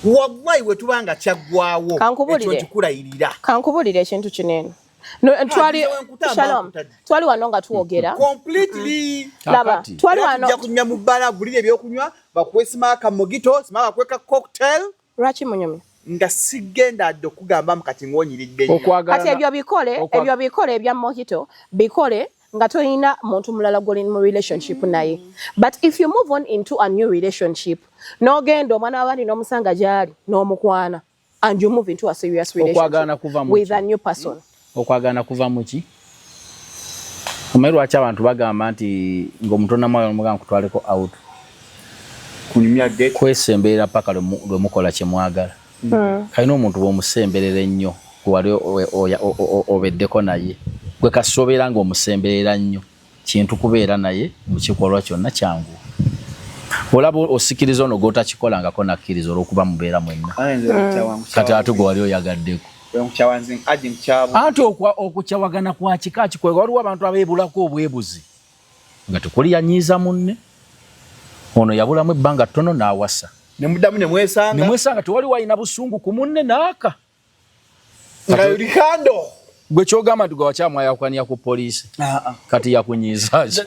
wallahi bwe tuba nga kyaggwawo,
Kankubulire.
ekyo nkikulayirira.
Kankubulire ekintu kino eno. No, twali
nze wenkutamba
Shalom,
nkutadde.
twali wano nga twogera.
Completely.
Laba,
Kakati.
twali
Era
wano.
tujja kunywa mu bbala, gulira ebyokunywa, bakuwe simaaka mojito, simaaka bakuwe cocktail.
Lwaki munyumya?
Nga sigenda dde okugambamu kati ng'onyiridde nnyo.
Okwagala
Kati ebyo bikole, ebyo bikole ebya mojito, bikole nga tolina muntu mulala gw'oli mu relationship naye. But if you move on into a new relationship, n'ogenda omwana w'abandi n'omusanga gy'ali n'omukwana, and you move into a serious
Okwagala
relationship
kuva mu
with
ki?
a new person.
Okwagana kuva mu ki? Omanyi lwaki abantu bagamba nti ng'omuntu onamwagala omugamba nkutwaleko out?
Kunyumya date.
Kwesemberera paka lwe mukola kye mwagala. Kalina omuntu bw'omusemberera ennyo gwe wali obeddeko naye, gwe kasita obeera ng'omusemberera nnyo, kintu kubeera naye mu kikolwa kyonna kyangu. Olaba osikiriza ono gw'otakikolangako nakkiriza olw'okuba mubeera mwenna. Kati ate gwe wali oyagaddeko. Anti okukyawagana kwa kika kikwega, waliwo abantu abeebulako obwebuzi nga tekuli yanyiiza munne, ono yabulamu ebbanga ttono n'awasa.
Nemuddamu nemwesanga.
Nemwesanga, tewali walina busungu ku munne naaka.
Nga likando.
Gwe kyogamba nti gwe wakyamwayawukania ku poliisi, kati yakunyiiza ki?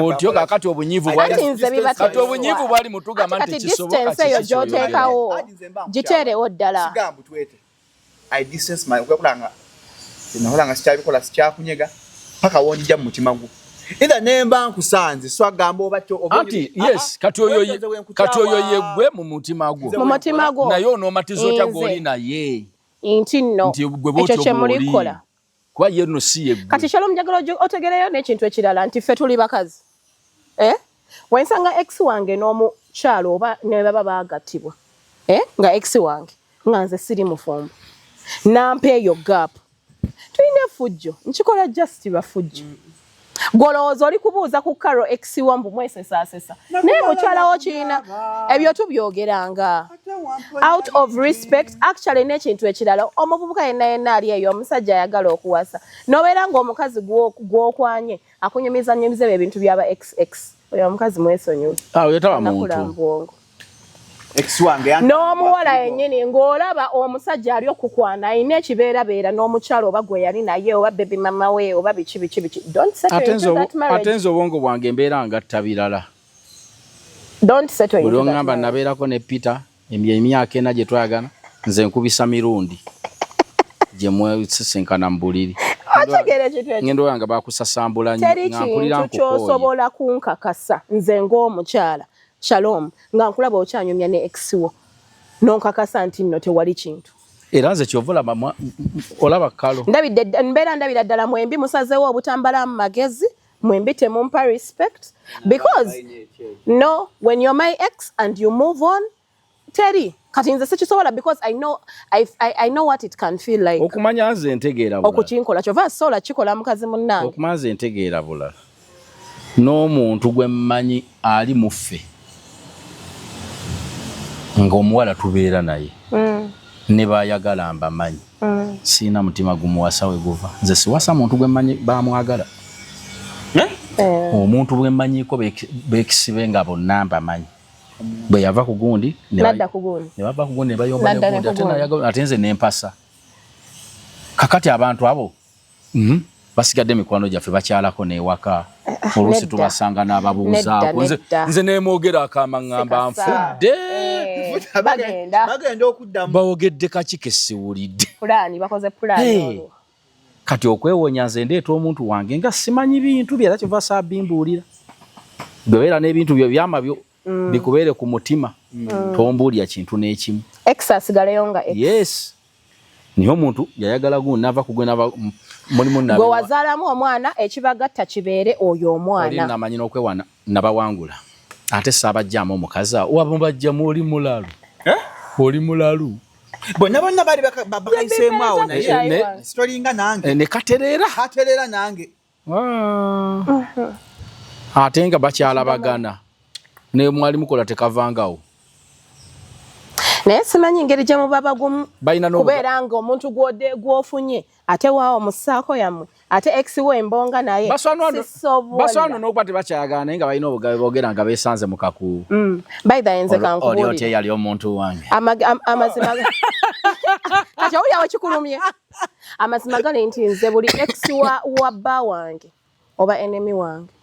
Otyo kakati obunyiivu bwali
Anti nze biba
kati obunyiivu bwali mutugamba
Ati
nti
kati
kisoboka.
distance eyo gy'oteekawo giteerewo ddala.
Sigambu twete, I distance my okwekulanga nakola sikyabikola, sikyakunyega paka wonjija mu mutima gwo, either nemba nkusanze so agamba oba kyo
Anti yes, kati oyo yeggwe mu mutima gwo.
Mu mutima gwo.
Naye onoomatiza otya
Nze.
gw'oli naye
Nti nno
nti gwe bwotyo
ekyo kye
bw'oli?
mulikola.
Kuba ye nno si yeggwe.
Kati Shalom, njagala otegereyo n'ekintu ekirala nti ffe tuli bakazi. Eh? Wensanga ex wange n'omukyalo oba ne baba baagattibwa, eh? Nga ex wange nga nze siri mufumbo, nampa eyo gap, tulina effujjo, nkikola just lwa fujjo. Gwolowooza oli kubuuza ku Caro ex wo mbu mwesesaasesa naye mukyala wo kirina, ebyo tubyogeranga out of respect actually. N'ekintu ekirala, omuvubuka yenna yenna ali eyo, omusajja ayagala okuwasa, n'obeera ng'omukazi gw'okwanye akunyumiza nyumiza ebyo ebintu byaba xx, oyo omukazi mwesonyiwe.
Ah, oyo taba
Nakula
muntu.
mbwongo.
Ex wange
N'omuwala yennyini ng'olaba omusajja ali okukwana alina ekibeerabeera n'omukyalo oba gwe yali naye oba baby mama we oba biki biki biki, don't settle
Ate
into
nze
that marriage.
Ate nze obwongo bwange embeera ngatta birala.
Don't settle
Buli
into that
oŋŋamba
marriage.
nabeerako ne Peter emyaka 4 gye twayagana, nze nkubisa mirundi gye mwesisinkana mu buliri.
Otegeera ekintu ekyo?
Ngendo yange bakusasambula nnyo
Teri
nga mpulira
kintu
nkukooye.
Kyosobola kunkakasa nze ng'omukyala Shalom nga nkulaba okyanyumya ne ex wo, nonkakasa nti nno tewali kintu.
Era nze kyova olaba olaba kalo.
Ndabidde, mbeera ndabira ddala mwembi musazeewo obutambala mu magezi, mwembi temumpa respect, because no, when you're my ex and you move on, teri kati nze sikisobola, because I know what it can feel like.
Okumanya nze ntegeera bulala.
Okukinkola kyova sobola kikola mukazi munnange.
Okumanya nze ntegeera bulala n'omuntu gwe mmanyi ali muffe ng'omuwala tubeera naye ne bayagala mbamanyi, siina mutima gumuwasa. We guva nze siwasa muntu gwe mmanyi bamwagala.
Eh.
Omuntu bwe mmanyiiko beekisibe nga bonna mbamanyi, bwe yava ku gundi ne
Nadda ku gundi.
Ne bava ku gundi ne bayomba
Nadda ne
ne gundi
ku
ate
gundi.
Ate nze nempasa. Kakati abantu abo basigadde mikwano gyaffe, bakyalako newaka oluusi
Nedda.
tubasanga n'ababuuzaako.
Nedda,
Nze
nedda.
nze nemwogera akama ŋŋamba
Sikasa.
nfudde.
Eh, bagenda
Bagenda okuddamu.
Bawogedde kaki kesiwulidde?
Pulaani, bakoze pulaani.
Hey.
Olwo
Kati okwewonya nze ndeeta omuntu wange nga simanyi bintu bye, era kyova saabimbuulira. Bwebeera n'ebintu byo byama byo bikubeere ku mutima, tombuulira kintu n'ekimu.
Ex asigaleyo nga ex.
Yes, niye omuntu yayagala gundi nava kugwe nava mulimu.
Gwe wazaalamu omwana, ekibagatta kibeere oyo
Oli
omwana.
Namanyi n'okwewana nabawangula, ate saabajjaamu omukazi awo wabamubajjamu. Oli mulalu, oli mulalu.
Bonna bonna baali bakayiseemu awo, naye sitolinga nange.
Ne katereera.
Katereera nange.
Ah. Ate nga bakyalabagana ne mwali mukola tekavangawo.
Naye simanyi ngeri gye muba bagumu
Balina
kubeera nga omuntu gw'ofunye ate waawo mu ssaako yammwe ate ex we embonga naye. Sisobola.
Baswano n'okuba tebakyayagala, naye nga balina obugabe boogera nga beesanze mu kakuubo.
By the way, nze
Oli
kankubuulire.
otya eyali omuntu wange?
Amazima kati owulira wekikulumye, amazima gali nti nze buli ex wa bba wange oba enemy wange.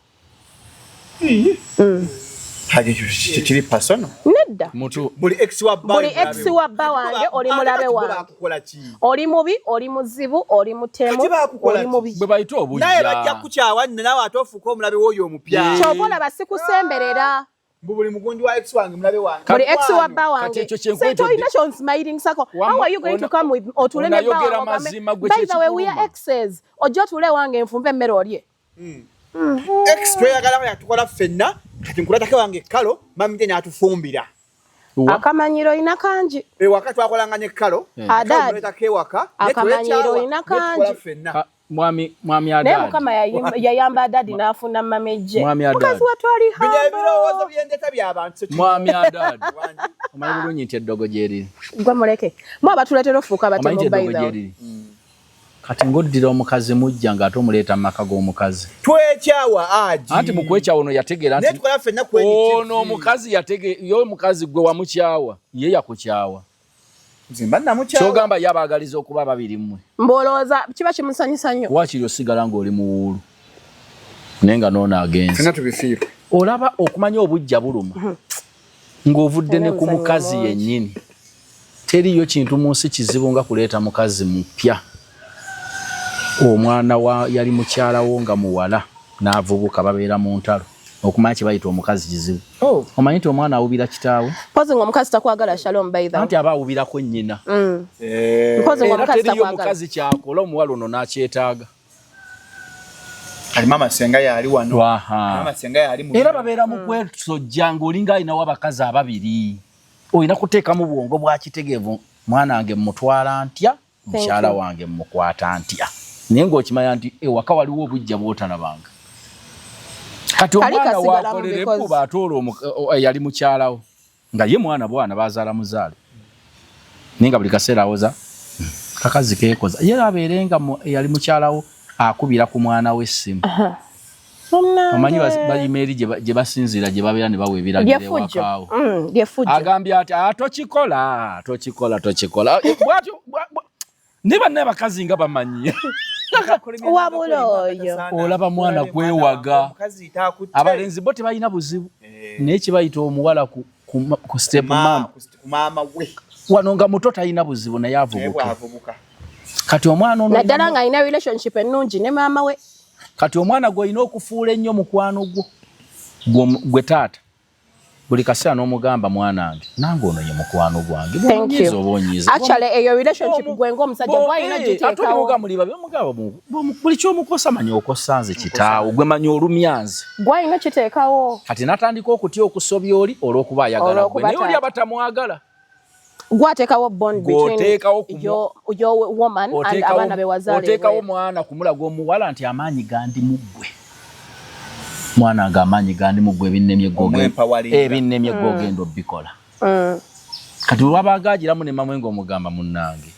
Kiri personal.
Nedda.
Mutu
Buli ex wa bba
Buli ex wa bba wange oli mulabe wange.
Bakukola ki?
Oli mubi, oli muzibu, oli mutemu,
Kati baakukola
oli
ki?
mubi.
Bwe bayita
Naye bajja
obujja.
kukyawa nno, naawe ate ofuuka omulabe w'oyo omupya.
Kyova olaba sikusemberera.
Mbu buli mugundi wa ex wange mulabe wange.
Buli ex wa bba
Kati
wange.
ekyo kyenkwetodde.
Se tolina kyonsmilingisako. How are you going to come with otule ne bba
Onayogera
wange ogambe,
mazima gwe
by the way, we are
kyekikuluma.
exes, ojja otule wange nfumbe emmere olye.
Ex tweyagala yatukola ffenna, kati nkulatake wange ekkalo mami n'atufumbira.
Akamanyiro olina kangi.
Ewaka twakolanga nekkalo.
Adadi.
Muleetako ewaka naye
Akamanyiro
twekyawa,
olina
naye tukola
kangi.
ffenna.
Mwami
Naye
Adadi.
Mukama yayamba Adadi n'afuna mamejje.
Mwami Adadi.
Mukazi watwali.
Bino ebirowoozo byendeta by'abantu
Mwami Adadi, omanyi bulungi nti eddogo gyeriri.
Gwe muleke mu abatuleetera ofuuka
Omanyi
abatemu.
nti
By
eddogo
the way,
gyeriri. Kati ng'oddira omukazi mujja ng'ate omuleeta mu maka g'omukazi.
Twekyawa aji.
Anti mu kwekyawa ono yategeera
Naye
nti
tukola ffenna ku
ono omukazi yatege ye omukazi gwe wamukyawa, ye yakukyawa.
Nze mba namukyawa.
Kyogamba ye abaagaliza okuba babiri mmwe.
Mbolooza kiba kimusanyusa nnyo.
Waakiri osigala ng'oli muwuulu naye nga noono agenze.
Ffenna tubifiirwe.
Olaba okumanya obujja buluma ng'ovudde ne ku
Era
mukazi
omuzannyo mungi.
yennyini. Teriyo kintu mu nsi kizibu nga kuleeta mukazi mupya, omwana wa yali mukyalawo nga muwala n'avubuka, babeera mu ntalo. Okumanya kye bayita omukazi kizibu.
Oh.
Omanyi nti omwana awubira kitaawe?
Mpozi ng'omukazi takwagala, Shalom, by the way.
Anti aba awubirako nnyina.
Mpozi
Era
ng'omukazi
teriyo
takwagala.
mukazi kyakola omuwala ono n'akyetaaga.
Kati maama senga yali wano.
Aha.
Maama senga yali mu
Era babeera mu kwesojja ng'olinga alinawo abakazi ababiri. Olina kuteekamu bwongo bwa kitegeevu: mwana wange mutwala ntya, mukyala
you.
wange mukwata ntya, naye ng'okimanya nti ewaka waliwo obujja bw'otalabanga. Kati
Kali
omwana
kasigalamu
wakolera
because-
ekkuba ate olwo eyali mukyalawo nga ye mwana bwana bazaala muzaale, naye nga buli kaseera awoza, kakazi keekoza." Ye abeere nga eyali mukyalawo akubira ku mwana we essimu. Omanyi bayima eri gye basinziira gye babeera ne bawa ebiragiro
Lyefujjo.
ewakaawo.
Lyefujjo.
Agambye ati, "Ah, tokikola, tokikola, tokikola." Eh, bw'atyo ne banne abakazi nga bamanyi.
Wabula oyo.
Olaba mwana kwewaga. Abalenzi bo tebalina buzibu, naye kibayita omuwala ku step mama.
Maama we.
Wano nga muto talina buzibu, naye
Naye
avubuke.
bwavubuka.
Kati omwana ono
naddala ng'alina relationship ennungi ne maama we.
Kati omwana gw'olina okufuula ennyo mukwano gwo gwe taata, buli kaseera n'omugamba, mwanange, nange ono ye mukwano gwange.
Thank you.
Bw'onyiiza oba onyiiza.
Actually, eyo relationship gwe ng'omusajja gwalina
Ate
giteekawo.
olimuga mugamba buli kyomukosa manya okosa nze kitaawo, gwe manya olumya nze.
Gwalina kiteekawo.
Kati n'atandika okutya okusobya oli olw'okuba ayagala gwe,
Olw'okuba
naye oli
taata.
aba tamwagala.
Gwateekawo bond between
Gw'oteekawo
your woman and abaana be wazaala
oteekawo
ebweru.
mwana kumulaga omuwala nti amaanyi gandi mu ggwe, mwana nga amaanyi gandi mu ggwe, ebinnemye
Omwempawalinga.
Ebinnemye gogenda obikola. Kati olwaba agiramu ne mamwe ng'omugamba, munnange,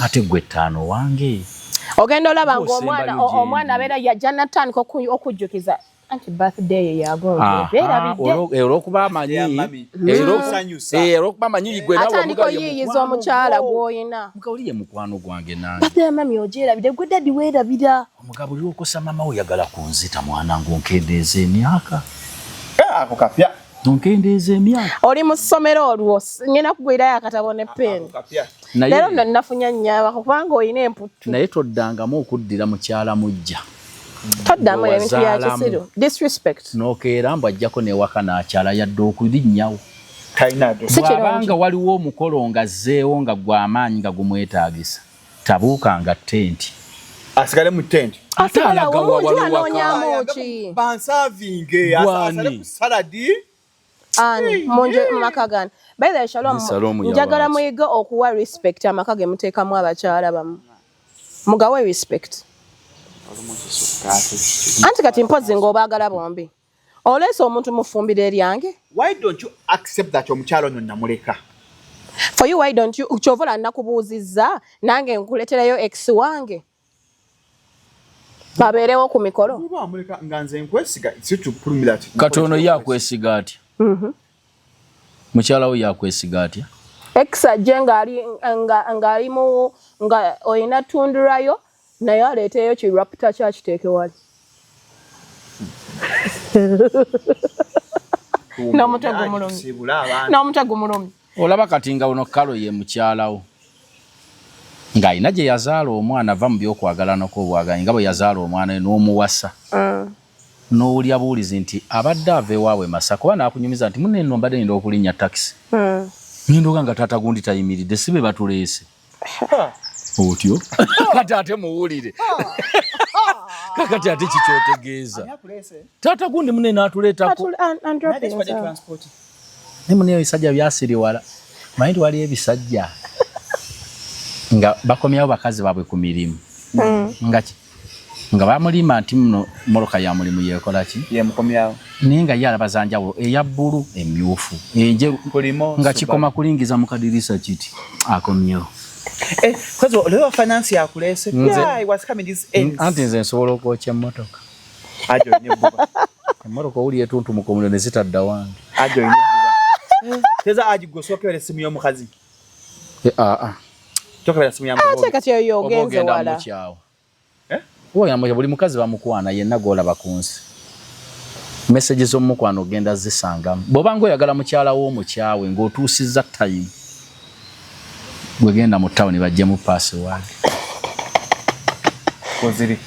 ate gwe ttaano wange.
Ogenda olaba
Ng'osembayo
ng'omwana
gyendi.
Omwana abeera yajja natandika okujjukiza anti birthday ye yagonge beerabidde.
Olw'okuba amanyi
Ya mami. Kusanyusa.
Olw'okuba amanyi gwe nawe
Atandika
omugamba ye
oyiiyiza
mukwano
omukyala
gwo.
gw'oyina.
Mugabo, oli ye mukwano gwange nange.
Birthday ya mami ogyerabidde, gwe daddy weerabira.
Omugabo, oli okosa mama we, oyagala kunzita mwana ng'onkendeeza emyaka.
Eh, ako kapya.
Onkendeeza emyaka.
Oli mu ssomero olwo ngenda kugwirayo akatabo ne
Ako
peeni.
kapya.
Leero nno
Naye
nafunya nnyabako kubanga olina emputtu.
Naye toddangamu okuddira mukyala mujja
Toddamu ebintu bya
Wazaalamu.
kisiru, disrespect.
N'okeera mbu ajjako newaka n'akyala yadde okulinnyawo.
Talina do.
Si kirungi.
Bw'abanga waliwo omukolo nga azzeewo nga gw'amaanyi nga gumwetaagisa, tabuukanga tenti.
Asigale mu tent.
Ate
Asigala
alaga
wo,
wa
munju
waliwo waka.
anoonyaamu ki?
Bansavinge
Gwani?
asale ku saladi.
Ani munju mu maka gani? By the way, Shalom,
Shalom
njagala
yawaaki.
muyige okuwa respect amaka ge muteekamu abakyala bamu, mugawe respect. Anti kati mpozi ng'obaagala bombi, oleese omuntu mufumbira eryange.
Why don't you accept that omukyala ono namuleka?
For you, why don't you? Kyova ola nakubuuzizza nange nkuleterayo ex wange babeerewo ku mikolo.
Oba wamuleka nga nze nkwesiga, si to prove me that.
Kati ono ye akwesiga atya? Mukyala we yakwesiga atya?
Ex ajje ng'ali ng'ali mu nga olina tundurayo naye aleeteyo kirapta kyakiteeke wali n'omutwe gumulumye.
Tusiibule abantu.
N'omutwe gumulumye.
Olaba kati nga ono kalo ye mukyalawo ng'alina gye yazaala omwana, ava mu byokwagalana obwaganyi nga bwe yazaala omwana we n'omuwasa, n'owulya buwulizi nti abadde ava ewaabwe Masaka oba n'akunyumiza nti munne nno mbadde nina okulinnya takisi, ngendoga nga taata gundi tayimiridde, si be batuleese otyo. Kati ate muwulire kakati ate kikyotegeeza taata gundi munne n'atuleetako. Naye munne ebisajja byasiriwala, manyi nti waliyo ebisajja nga bakomyawo bakazi baabwe ku mirimu nga nga bamulima nti muno mmotoka ya mulimu yeekola ki?
Yemukomyawo.
Naye nga ye alaba za njawulo, eya bbulu, emyufu, enjeru.
Kulimo
nga kikoma kulingiza mu kadirisa kiti akomyewo.
Eh, kwanza leo finance yakulese. Yeah, I was coming this ends.
Anti nze nsobola okwokya emmotoka.
Ajo ine buba.
Emmotoka owuli etuntumuka omuliro ne zitadda wange.
Ajo ine buba. Teza aji gosokebera esimu y'omukazi.
Eh, ah, ah.
Tokebera simu ya
Ate
mukazi.
kati oyo
Oba
ogenze
ogenda
wala.
mukyawo.
Eh?
Oba ogenda buli mukazi bamukwana yenna gw'olaba ku nsi, message z'omukwano ogenda zisangamu. Bw'oba ng'oyagala mukyala w'omukyawe ng'otuusizza time, gwegenda mu tawuni bajjemu password.
Koziri.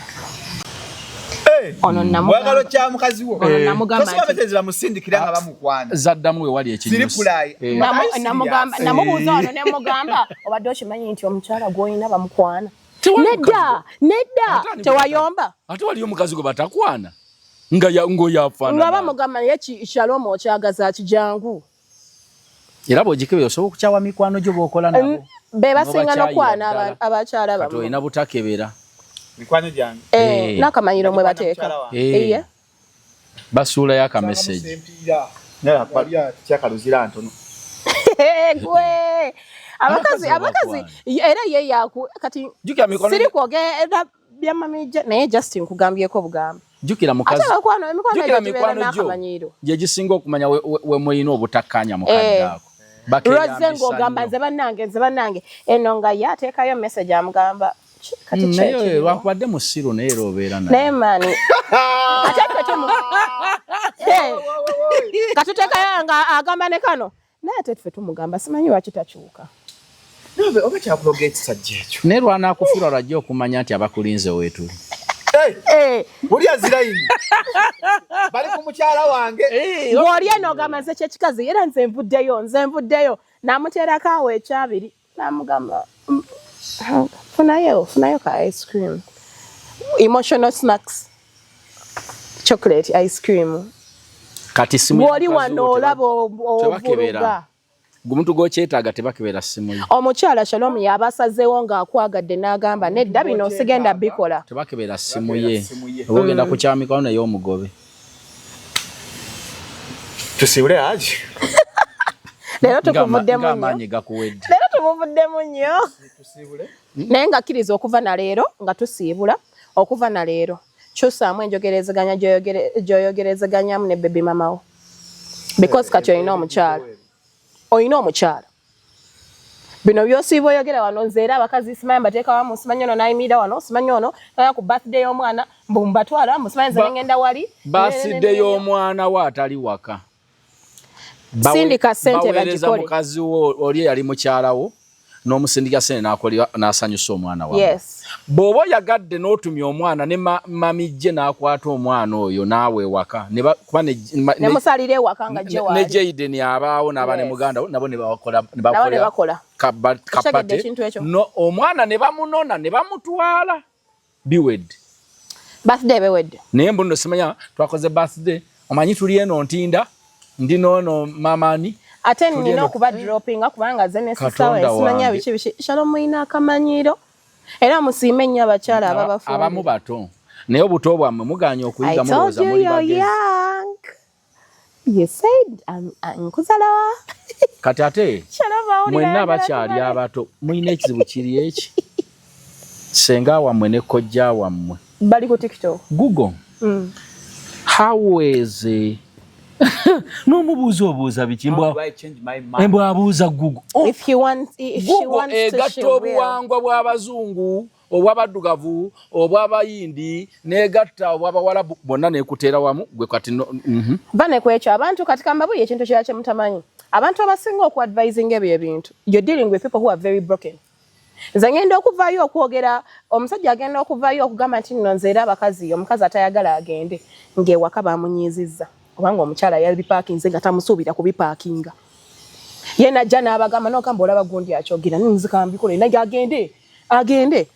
Ono namugamba.
Wagalo kya mukazi wo.
Ono namugamba
Tosoma
nti-
message bamusindikira nga bamukwana.
Zaddamu we wali
Ziri
ekinyusi.
kulayi.
Eh.
Namugamba, namubuuza wano ne mugamba, obadde okimanyi nti omukyala gw'olina bamukwana?
Tewali
Nedda, nedda.
Ate ani
Tewayomba.
Ate waliyo omukazi gwe batakwana nga ng'oyo
Nga
afaanana.
bamugamba naye Shalom okyagaza kijangu.
Era bw'ogikebera osobola okukyawa mikwano gyo bw'okola nabo.
Be basinga
N'obakyayira
n'okwana
ddala.
abakyala
Kati
bammwe.
olina butakebera.
Mikwano gyange.
Eh,
Eh.
n'akamanyiro mwe bateeka.
Mukyala wange.
Eh.
Iye.
Basuulayo akamessage.
Sempiira. Nala kyakaluzira ntono.
Gwe abakazi
Abakazi
abakazi era ye yaku kati
Jjukira mikono
siri kwogera bya mamija naye just nkugambyeko bugambi.
Jjukira mukazi
Ate abakwano emikwano
jjukira
egyo gibeera
mikwano gyo
n'akamanyiiro.
gye gisinga okumanya we mulina obutakkaanya mu kadde
Eh.
ako. Bakeeyambisa
Rose ng'ogamba
nnyo.
nze bannange, nze bannange, eno nga ye ateekayo message amugamba kati
Naye
kyekiriwo.
lwakubadde musiru naye era obeera naye.
Naye maani ate ffe tumu Hey, katuteekayo nga agamba ne kano, naye ate ffe tumugamba simanyi lwaki takyuka.
Oba kyakuloga ekisajja ekyo.
Naye lwanakufuula lwajja okumanya nti abakulinze weetuli.
Oli azirayini bali ku mukyala wange.
Bw'oli eno ogamba nze kyekikazi era nze nvuddeyo, nze nvuddeyo, namuteerako awo ekyabiri, namugamba funayo, funayo ka ice cream, emotional snacks, chocolate ice cream.
Kati simu
bw'oli wano olaba ovuruga
gumuntu gwokyetaaga, tebakebera simu ye.
Omukyala Shalom yaba asazeewo ng'akwagadde n'agamba nedda, bino sigenda bikola.
Tebakebera simu ye, oba ogenda kukyamikawo naye omugobe.
Tusiibule Haji.
Leero tukuvuddemu nnyo.
Ng'amaanyi gakuwedde.
Leero tumuvuddemu nnyo, naye nga kkiriza okuva na leero nga tusiibula. Okuva na leero kyusaamu enjogerezeganya gy'oyogerezeganyamu ne baby mama wo, because kati olina omukyala, olina omukyala. Bino byosiiba oyogera wano, nze era abakazi simanyi mbateeka wamu, simanyi ono nayimirira wano, simanyi ono naya ku birthday y'omwana, mbu mbatwala, mbu simanyi nze ngenda wali.
Birthday y'omwana we atali waka.
Sindika ssente.
Baweereza
bagikole.
Mukazi wo oli eyali mukyala wo n'omusindika sente n'asanyusa omwana wawe. Bw'oba oyagadde n'otumya omwana ne mami gye n'akwata omwana oyo naawe ewaka kuba
nemusalira ewaka nga gye
ne
waali.
Jaden abaawo n'aba ne muganda we, nabo ne bakola ne
nabo ne
bakola
bakola. Okitegedde
kapate
ekintu ekyo?
No, omwana ne bamunona ne bamutwala, biwedde.
Birthday bewedde.
Naye mbu nno simanya twakoze birthday, omanyi tuli eno ntinda ndi noono mamani.
Ate
Tuli
nina okuba droppinga kubanga ze ne sister we
Katonda
simanya
wange.
biki biki. Shalom, mulina akamanyiiro era musiime nnyo abakyala
abamu
ababafumbira.
Bato, naye obuto bwammwe muganye
I
okuyiga,
told
mulowooza
you
muli
you're
bagezi.
young. You said nkuzalawa.
Kati ate
Shalom awulira
mwenna
ayagala
abakyali
tumale.
abato mulina ekizibu kiri eki: senga wammwe ne kojja wammwe
bali ku TikTok.
Google how is n'omubuuza obuuza biki
How do I change my mind?
Embwa abuuza Google. Oh,
If he wants, if she
Google
wants to, she
egatta
will.
obuwangwa bw'abazungu, obw'abaddugavu, obw'abayindi, n'egatta obw'abawalabu bonna n'ekuteera wamu gwe kati no.
Va ne kwekyo abantu kati kambabuli ekintu kirala kye mutamanyi. Abantu abasinga okuadvisinga ebyo ebintu, you're dealing with people who are very broken. Nze ngenda okuvaayo okwogera, omusajja agenda okuvaayo okugamba nti nno nze era abakazi, omukazi atayagala agende, ng'ewaka bamunyiizizza obanga omukyala yabipaakinze nga tamusuubira kubipaakinga. Ye najja n'abagamba n'ogamba olaba gundi akyogera nzikambikole naye agende agende.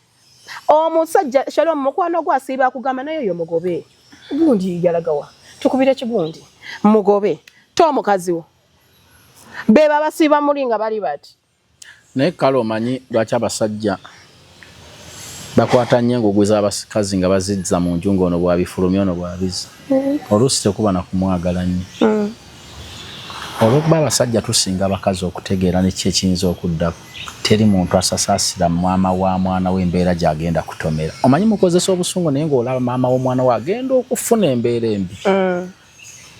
Omusajja Shalom mukwano gwe asiiba akugamba naye oyo mugobe, gundi yalagawa tukubire kigundi mugobe to omukazi wo beba basiiba muli nga bali bati.
Naye kale omanyi lwaki abasajja bakwata nnyo engugu z'abakazi nga bazizza mu nju, ng'ono bw'abifulumya ono bw'abizza? Oluusi tekuba na kumwagala nnyo, olw'okuba abasajja tusinga abakazi okutegeera neki ekiyinza okuddako. Teri muntu asasaasira maama wa mwana we embeera gy'agenda kutomera. Omanyi mukozesa obusungu, naye ng'olaba maama w'omwana we agenda okufuna embeera embi,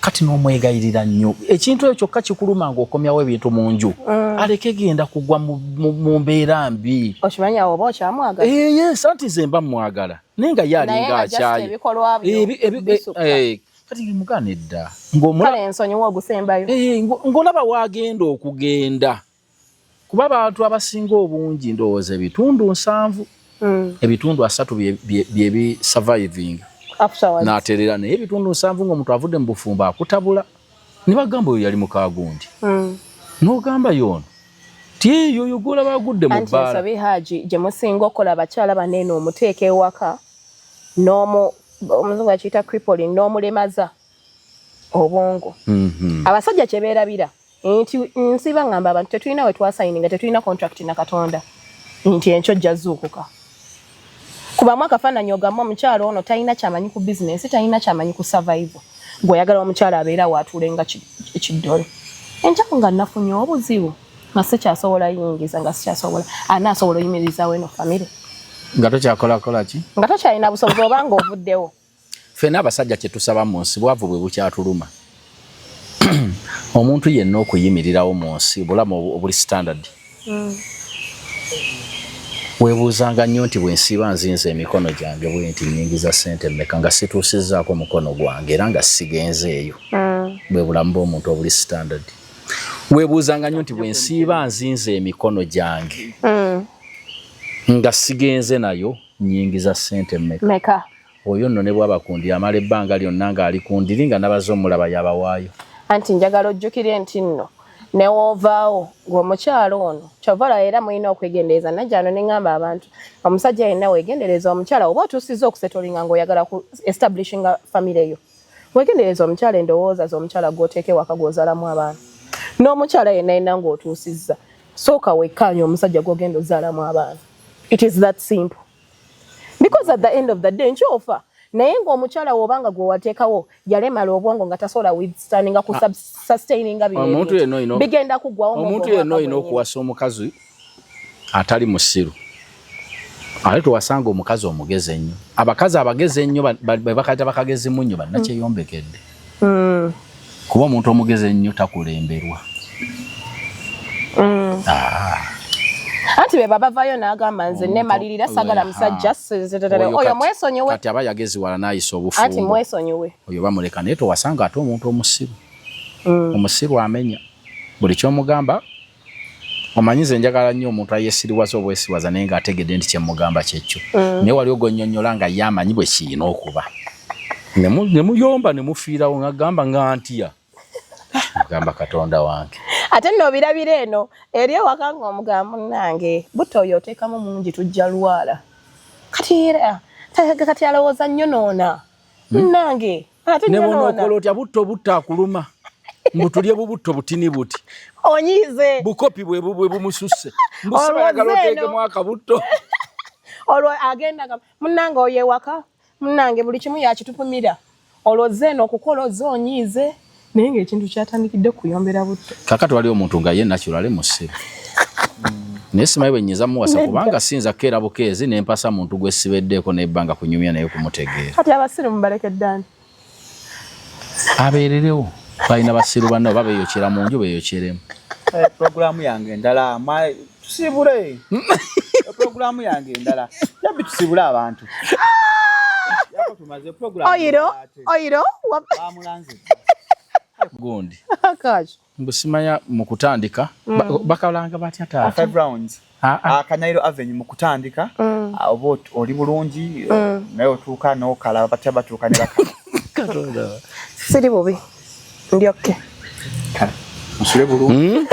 kati n'omwegayirira nnyo. Ekintu ekyo kyokka kikuluma ng'okomyawo ebintu mu nju, aleke genda kugwa mu mbeera mbi.
Okimanyi awo oba okyamwagala.
Eh, yes, anti nze mba mwagala, naye nga ye
Naye
alinga
nga just
akyaye.
ebikolwa byo bisukka.
Kati mugana edda ng'omula
Kale ensonyiwa ogusembayo.
Ng'olaba waagenda okugenda, kuba abantu abasinga obungi ndowooza ebitundu 70, 30% bye bi surviving
Afterwards.
N'aterera, naye 70% ng'omuntu avudde mu bufumbo akutabula ne bagamba oyo yali mukagundi, n'ogamba yoono ti eyo oyo gwolaba agudde mu
Anti
bbaala.
Ensobi Haji gye musinga okukola abakyala baneeno, omuteeka ewaka n'omu omuzungu akiyita crippling, n'omulemaza obwongo. Abasajja kye beerabira nti nsiba ngamba abantu tetulina we twasayininga, tetulina contract na Katonda nti enkyo ojja zuukuka. Kubamu akafaananyi ogambe omukyalo ono talina kyamanyi ku bizinensi, talina kyamanyi ku survival. Gweoyagala omukyalo abeera waatuule nga kiddole, enjaku nga nafunye obuzibu nga sikyasobola yingiza, nga sikyasobola anaasobola oyimirizaawo eno famire.
Nga tokyakolakola ki?
Nga tokyalina busobozi oba nga ovuddewo.
Ffenna abasajja kye tusaba mu nsi, bwavu bwe bukyatuluma. Omuntu yenna okuyimirirawo mu nsi obulamu obuli standard, weebuuzanga nnyo nti bwe nsiiba nzinza emikono gyange bwe nti nnyingiza ssente mmeka nga situusizzaako mukono gwange era nga sigenze eyo. Bwe bulamu bw'omuntu obuli standard. Weebuuzanga nnyo nti bwe nsiiba nzinze emikono gyange nga sigenze nayo, nnyingiza ssente mmeka?
Meka?
Oyo nno ne bwaba ku ndiri, amala ebbanga lyonna ng'ali ku ndiri nga nabaze omulaba yabawaayo.
Anti njagala ojjukire nti nno newoovaawo ng'omukyalo ono, kyova olaba era mulina okwegendereza. Najjano ne ŋŋamba abantu, omusajja yenna weegendereza omukyala oba otuusizza okusetolinga ng'oyagala ku establishinga famire yo. Weegendereza omukyala, endowooza z'omukyala gw'oteeka ewaka gw'ozaalamu abaana. N'omukyala yenna yenna ng'otuusizza, sooka wekkaanya omusajja gw'ogenda ozaalamu abaana. It is that simple, because at the end of the day nkyofa naye ng'omukyala w'obanga gwe wateekawo yalemala obwongo nga tasobola withstandinga ku sustaininga bino
Omuntu
ebintu.
yenna olina
Bigenda kuggwawo mu
omuntu
ogwo
yenna
omwaka
olina
gwennyini.
okuwasa omukazi atali musiru, ate tewasanga omukazi omugezi ennyo. Abakazi abagezi ennyo be bakayita bakagezi munnyo, bannakyeyombekedde, kuba omuntu omugezi ennyo takulemberwa. Ah.
Anti be babavayo n'agamba, nze nemalirira, sagala musajja.
Oyo
Oyo mwesonyiwe.
Kati aba yageziwala n'ayisa
Anti
obufumbo.
Mwesonyiwe.
Oyo bamuleka, naye towasanga ate omuntu omusiru. Omusiru amenya buli kyomugamba. Omanyi nze njagala nnyo omuntu ayesiriwaza obwesiwaza naye ng'ategedde nti kyemugamba kyekyo, naye wali ogonyonyola nga ye amanyi bwe kiyina okuba. Ne muyomba ne mufiirawo, ngagamba nga ntya, agamba Katonda wange.
Ate nno obirabira eno eri ewaka ng'omugamba, munnange, butta oyo oteekamu mungi, tujja lwala. Kati era kati alowooza nnyonoona, munnange, ate
Ne
nnyonoona.
bwonookola otya, butto butta akuluma, mbu tulye bubutto butini buti.
Onyiize.
Bukopi bwe bwe bumususse, mbu
Olwo
sibayagala
nze eno.
oteekemu akabutto.
Olwo agenda nga munnange oyo ewaka, munnange, buli kimu yakitupumira. Olwo ze eno okukola ozze onyiize, naye ng'ekintu kyatandikidde kuyombera butto.
Kakati wali omuntu nga ye naturally musiru, naye simanyi bwe nnyinza muwasa, kubanga siyinza kukeera bukeezi nempasa muntu gwe sibeddeeko n'ebbanga kunyumya naye kumutegeera.
Kati abasiru mubalekedde ani?
Abeererewo, balina basiru banne oba beeyokyera mu nju, beeyokyeremu.
Eh, programu yange endala, tusibule programu yange endala, yabbi tusibule abantu. Yako tumaze programu.
Oyiro.
Endala ate.
Oyiro.
Bamulanze.
Gundi.
Kaki?
Mbu simanya mu kutandika bakalanga batya, taata?
Five rounds.
Ah, ah.
Kanairo Avenue mu kutandika, oba oli bulungi, naye otuuka n'okala batya, batuuka ne bakala.
Siri bubi, ndi okay.
Kale, musule bulungi.